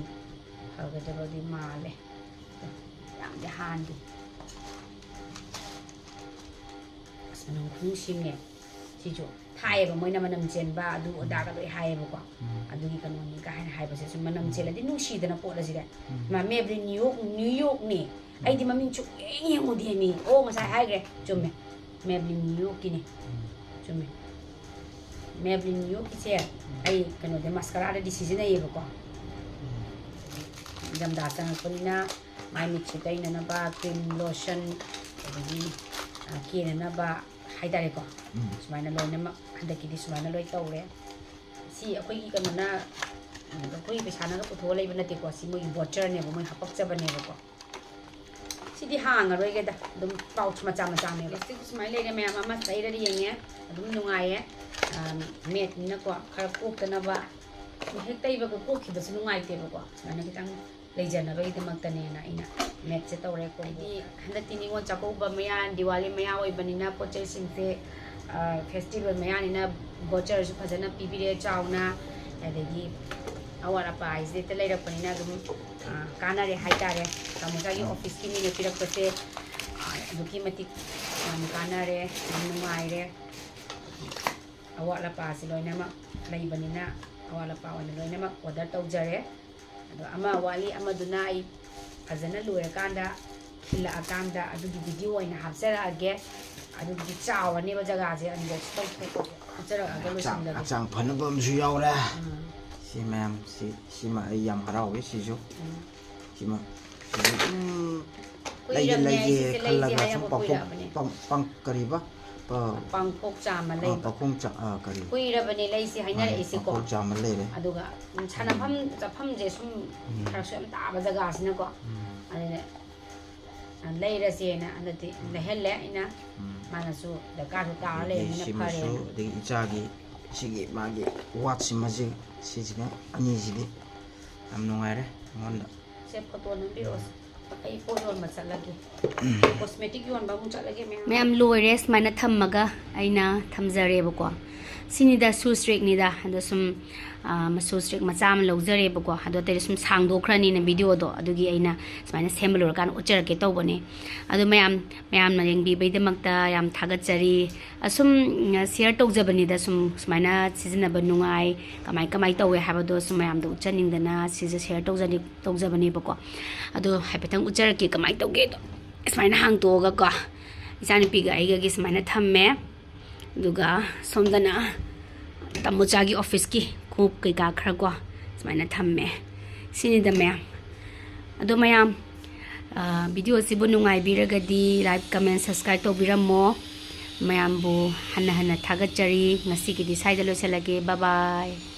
ꯐꯒꯗꯕꯗꯤ ꯃꯥꯜꯂꯦ꯫ ꯌꯥꯝꯗꯤ ꯍꯥꯟꯗꯦ꯫ ꯑꯁ, ꯃꯅꯝ ꯈꯨꯅꯨꯡꯁꯤꯝꯅꯦ꯫ ꯁꯤꯁꯨ ꯊꯥꯏꯑꯕ, ꯃꯣꯏꯅ ꯃꯅꯝ ꯆꯦꯟꯕ ꯑꯗꯨ ꯑꯗꯥꯒ ꯂꯣꯏ ꯍꯥꯏꯌꯦꯕꯀꯣ꯫ ꯑꯗꯨꯒꯤ ꯀꯩꯅꯣꯅꯤ ꯀꯥ ꯍꯥꯏꯅ ꯍꯥꯏꯕꯁꯦ ꯁꯨꯝ ꯃꯅꯝ ꯆꯦꯜꯂꯗꯤ ꯅꯨꯡꯁꯤꯗꯅ ꯄꯣꯠ ꯑꯁꯤꯗꯤ꯫ ꯃꯥ Maybelline New York, New Yorkꯅꯦ꯫ ꯑꯩꯗꯤ ꯃꯃꯤꯡ ꯁꯨꯛꯌꯦꯡ ꯌꯦꯡꯉꯨꯗꯦ ꯃꯤ꯫ ꯑꯣ, ꯉꯁꯥꯏ ꯍꯥꯏꯈ꯭ꯔꯦ, ꯆꯨꯝꯃꯦ꯫ Maybelline New Yorkꯀꯤꯅꯦ꯫ ꯆꯨꯝꯃꯦ꯫ Maybelline New Yorkꯀꯤꯁꯦ ꯑꯩ ꯀꯩꯅꯣꯗ mascaraꯗꯗꯤ ꯁꯤꯖꯤꯟꯅꯩꯌꯦꯕꯀꯣ꯫ ꯏꯪꯊꯝꯊꯥ ꯆꯪꯉꯛꯄꯅꯤꯅ ꯃꯥꯏ ꯃꯤꯠꯁꯦ ꯇꯩꯅꯅꯕ cream, lotion, ꯑꯗꯒꯤ, ꯑ, ꯀꯦꯅꯅꯕ ꯍꯥꯏꯇꯥꯔꯦꯀꯣ꯫ ꯁꯨꯃꯥꯏꯅ ꯂꯣꯏꯅꯃꯛ ꯍꯟꯗꯛꯀꯤꯗꯤ ꯁꯨꯃꯥꯏꯅ ꯂꯣꯏ ꯇꯧꯔꯦ꯫ ꯁꯤ ꯑꯩꯈꯣꯏꯒꯤ ꯀꯩꯅꯣꯅ, ꯑꯩꯈꯣꯏꯒꯤ ꯄꯩꯁꯥꯅꯒ ꯄꯨꯊꯣꯛꯑ ꯂꯩꯕ ꯅꯠꯇꯦꯀꯣ꯫ ꯁꯤ ꯃꯣꯏꯒꯤ voucherꯅꯦꯕ, ꯃꯣꯏ ꯍꯥꯄꯛꯆꯕꯅꯦꯕꯀꯣ꯫ ꯁꯤꯗꯤ ꯍꯥꯡꯉꯔꯣꯏꯒꯦꯗ, ꯑꯗꯨꯝ pouch ꯃꯆꯥ ꯃꯆꯥꯅꯦꯕ꯫ Lipstick ꯁꯨꯃꯥꯏꯅ ꯂꯩꯔꯦ ꯃꯌꯥꯝ ꯑꯃ ꯇꯩꯔꯗꯤ ꯌꯦꯡꯉꯦ꯫ ꯑꯗꯨꯝ ꯅꯨꯡꯉꯥꯏꯌꯦ꯫ ꯑ, matteꯅꯤꯅꯀꯣ, ꯈꯔ ꯀꯣꯛꯇꯅꯕ꯫ ꯍꯦꯛ ꯇꯩꯕꯒ ꯀꯣꯛꯈꯤꯕꯁꯨ ꯅꯨꯡꯉꯥꯏꯇꯦꯕꯀꯣ꯫ ꯁꯨꯃꯥꯏꯅ ꯈꯤꯇꯪ ꯂꯩꯖꯅꯕꯒꯤꯗꯃꯛꯇꯅꯦꯅ ꯑꯩꯅ matteꯁꯦ ꯇꯧꯔꯦ꯫ ꯍꯥꯏꯗꯤ ꯍꯟꯗꯛꯇꯤ ꯅꯤꯉꯣꯜ ꯆꯥꯛꯀꯧꯕ ꯃꯌꯥ, ꯗꯤꯋꯥꯂꯤ ꯃꯌꯥ ꯑꯣꯏꯕꯅꯤꯅ ꯄꯣꯠ ꯆꯩꯁꯤꯡꯁꯦ, ꯑ, festival ꯃꯌꯥꯅꯤꯅ voucherꯁꯨ ꯐꯖꯅ ꯄꯤꯕꯤꯔꯦ ꯆꯥꯎꯅ꯫ ꯑꯗꯒꯤ, ꯑꯋꯥꯠ ꯑꯄꯥ ꯍꯥꯏꯁꯤꯗꯤ ꯍꯦꯛꯇ ꯂꯩꯔꯛꯄꯅꯤꯅ ꯑꯗꯨꯝ, ꯑ, ꯀꯥꯟꯅꯔꯦ ꯍꯥꯏꯇꯥꯔꯦ꯫ ꯇꯥꯃꯣ ꯆꯥꯒꯤ ꯎꯝ꯫ ꯑꯣꯐꯤꯁꯀꯤ ꯃꯤꯅ ꯄꯤꯔꯛꯄꯁꯦ, ꯑ, ꯑꯗꯨꯛꯀꯤ ꯃꯇꯤꯛ ꯌꯥꯝ ꯀꯥꯟꯅꯔꯦ, ꯌꯥꯝ ꯅꯨꯡꯉꯥꯏꯔꯦ꯫ ꯑꯋꯥꯠ ꯑꯄꯥꯁꯤ ꯂꯣꯏꯅꯃꯛ ꯂꯩꯕꯅꯤꯅ ꯑꯋꯥꯠ ꯑꯄꯥ ꯑꯣꯏꯅ ꯂꯣꯏꯅꯃꯛ ꯑꯣꯔꯗꯔ ꯇꯧꯖꯔꯦ꯫ ꯑꯗꯣ ꯑꯃ ꯋꯥꯠꯂꯤ, ꯑꯃꯗꯨꯅ ꯑꯩ ꯐꯖꯅ ꯂꯣꯏꯔꯀꯥꯟꯗ ꯈꯤꯜꯂꯛꯑꯀꯥꯟꯗ ꯑꯗꯨꯒꯤ ꯚꯤꯗꯤꯑꯣ ꯑꯣꯏꯅ ꯍꯥꯞꯆꯔꯛꯑꯒꯦ꯫ ꯑꯗꯨꯒꯤꯗꯤ ꯆꯥꯎꯔꯅꯦꯕ ꯖꯒꯥꯁꯦ, ꯑꯟꯕꯣꯛꯁ ꯇꯧꯊꯣꯛꯄꯁꯦ ꯍꯥꯞꯆꯔꯛꯑꯒ ꯍꯛꯆꯥꯡ, ꯂꯣꯏꯁꯤꯟꯖꯒꯦ꯫ ꯍꯛꯆꯥꯡ ꯐꯅꯕ ꯑꯃꯁꯨ ꯌꯥꯎꯔꯦ꯫ ꯎꯝ꯫ ꯁꯤ ꯃꯌꯥꯝ, ꯁꯤ, ꯁꯤꯃ ꯑꯩ ꯌꯥꯝ ꯍꯔꯥꯎꯋꯦ ꯁꯤꯁꯨ꯫ ꯎꯝ꯫ ꯁꯤꯃ, ꯁꯤꯁꯨ ꯑꯗꯨꯝ ꯂꯩꯒꯦ, ꯀꯨꯏꯔꯕꯅꯦ ꯂꯩꯒꯦ ꯑꯩꯁꯦ ꯂꯩꯁꯦ ꯈꯜꯂꯒ ꯁꯨꯝ ꯍꯥꯏꯔꯛꯄ ꯄꯥꯡꯊꯣꯛ-, ꯀꯨꯏꯔꯛꯑꯕꯅꯦ꯫ ꯄꯥꯡ-, ꯄꯥꯡ-, ꯀꯔꯤꯕ? ꯄ-, ꯄꯥꯡꯈꯣꯛ ꯆꯥꯝꯃ ꯑ, ꯂꯩꯕ꯫ ꯄꯥꯡꯈꯣꯛ ꯆꯥ-, ꯑ, ꯀꯔꯤ? ꯀꯨꯏꯔꯕꯅꯦ ꯂꯩꯁꯦ ꯃꯥꯅꯦ, ꯍꯥꯏꯅꯔꯛꯏꯁꯦꯀꯣ꯫ ꯄꯥꯡꯈꯣꯛ ꯆꯥꯝꯃ ꯂꯩꯔꯦ꯫ ꯑꯗꯨꯒ, ꯎꯝ, ꯁꯥꯟꯅꯐꯝ ꯎꯝ꯫ ꯆꯠꯐꯝꯁꯦ ꯁꯨꯝ ꯎꯝ꯫ ꯐꯔꯛꯁꯨ ꯌꯥꯝ ꯇꯥꯕ ꯖꯒꯥꯁꯤꯅꯀꯣ꯫ ꯎꯝ꯫ ꯑꯗꯨꯅ ꯂꯩꯔꯁꯦꯅ ꯍꯟꯗꯛꯇꯤ ꯂꯩꯍꯜꯂꯦ ꯑꯩꯅ꯫ ꯎꯝ꯫ ꯃꯥꯅꯁꯨ ꯗꯔꯀꯥꯔꯁꯨ ꯇꯥꯔ ꯑꯗꯒꯤ ꯂꯩꯔꯕꯅꯤꯅ ꯁꯤꯃꯁꯨ, ꯐꯔꯦꯅ꯫ ꯑꯗꯒꯤ ꯏꯆꯥꯒꯤ ꯁꯤꯒꯤ ꯃꯥꯒꯤ ꯋꯥꯠꯁꯤꯃꯁꯤ, ꯁꯤꯁꯤꯅ ꯑꯅꯤꯁꯤꯗꯤ ꯌꯥꯝ ꯅꯨꯡꯉꯥꯏꯔꯦ ꯑꯩꯉꯣꯟꯗ꯫ ꯁꯦ, ꯐꯣꯇꯣ ꯅꯝꯕꯤꯔꯛꯑꯣ꯫ ꯑꯩ ꯄꯣꯠ ꯌꯣꯟꯕ ꯆꯠꯂꯒꯦ꯫ ꯎꯝ꯫ ꯀꯣꯁꯃꯦꯇꯤꯛ ꯌꯣꯟꯕ ꯑꯃꯨꯛ ꯆꯠꯂꯒꯦ, ꯃꯌꯥꯝ꯫ ꯃꯌꯥꯝ ꯂꯣꯏꯔꯦ ꯁꯨꯃꯥꯏꯅ ꯊꯝꯃꯒ ꯑꯩꯅ ꯊꯝꯖꯔꯦꯕꯀꯣ꯫ ꯁꯤꯅꯤꯗ ꯁꯨꯁ ꯔꯦꯛꯅꯤꯗ꯫ ꯑꯗꯣ ꯁꯨꯝ, ꯑꯥ, ꯁꯨꯁ ꯔꯦꯛ ꯃꯆꯥ ꯑꯃ ꯂꯧꯖꯔꯦꯕꯀꯣ꯫ ꯑꯗꯣ ꯑꯇꯩꯗꯤ ꯁꯨꯝ ꯁꯥꯡꯗꯣꯛꯈ꯭ꯔꯅꯤꯅ ꯚꯤꯗꯤꯑꯣꯗꯣ꯫ ꯑꯗꯨꯒꯤ ꯑꯩꯅ ꯁꯨꯃꯥꯏꯅ ꯁꯦꯝꯕ ꯂꯣꯏꯔꯀꯥꯟꯗ ꯎꯠꯆꯔꯛꯀꯦ ꯇꯧꯕꯅꯦ꯫ ꯑꯗꯣ ꯃꯌꯥꯝ, ꯃꯌꯥꯝꯅ ꯌꯦꯡꯕꯤꯕꯩꯗꯃꯛꯇ ꯌꯥꯝ ꯊꯥꯒꯠꯆꯔꯤ꯫ ꯑꯁꯨꯝ, ꯎꯝ, ꯁꯤꯌꯔ ꯇꯧꯖꯕꯅꯤꯗ, ꯁꯨꯝ ꯁꯨꯃꯥꯏꯅ ꯁꯤꯖꯤꯟꯅꯕ ꯅꯨꯡꯉꯥꯏ, ꯀꯃꯥꯏ, ꯀꯃꯥꯏ ꯇꯧꯋꯦ ꯍꯥꯏꯕꯗꯣ ꯁꯨꯝ ꯃꯌꯥꯝꯗ ꯎꯠꯆꯅꯤꯡꯗꯅ ꯁꯤꯁꯦ ꯁꯤꯌꯔ ꯇꯧꯖꯅꯤ-, ꯇꯧꯖꯕꯅꯦꯕꯀꯣ꯫ ꯑꯗꯣ ꯍꯥꯏꯐꯦꯠꯇꯪ ꯎꯠꯆꯔꯛꯀꯦ ꯀꯃꯥꯏꯅ ꯇꯧꯒꯦꯗꯣ꯫ ꯁꯨꯃꯥꯏꯅ ꯍꯥꯡꯇꯣꯛꯑꯒꯀꯣ, ꯏꯆꯥꯅꯨꯄꯤꯒ ꯑꯩꯒꯒꯤ ꯁꯨꯃꯥꯏꯅ ꯊꯝꯃꯦ꯫ ꯑꯗꯨꯒ ꯁꯣꯝꯗꯅ ꯇꯥꯃꯣꯆꯥꯒꯤ ꯑꯣꯐꯤꯁꯀꯤ ꯈꯣꯡꯎꯞ ꯀꯩꯀꯥ ꯈꯔ ꯀꯣ, ꯁꯨꯃꯥꯏꯅ ꯊꯝꯃꯦ꯫ ꯁꯤꯅꯤꯗ ꯃꯌꯥꯝ꯫ ꯑꯗꯣ ꯃꯌꯥꯝ, ꯑ, ꯚꯤꯗꯤꯑꯣꯁꯤꯕꯨ ꯅꯨꯡꯉꯥꯏꯕꯤꯔꯒꯗꯤ like, comment, subscribe ꯇꯧꯕꯤꯔꯝꯃꯣ꯫ ꯃꯌꯥꯝꯕꯨ ꯍꯟꯅ ꯍꯟꯅ ꯊꯥꯒꯠꯆꯔꯤ꯫ ꯉꯁꯤꯒꯤꯗꯤ ꯁ꯭ꯋꯥꯏꯗ ꯂꯣꯏꯁꯤꯜꯂꯒꯦ꯫ Bye bye꯫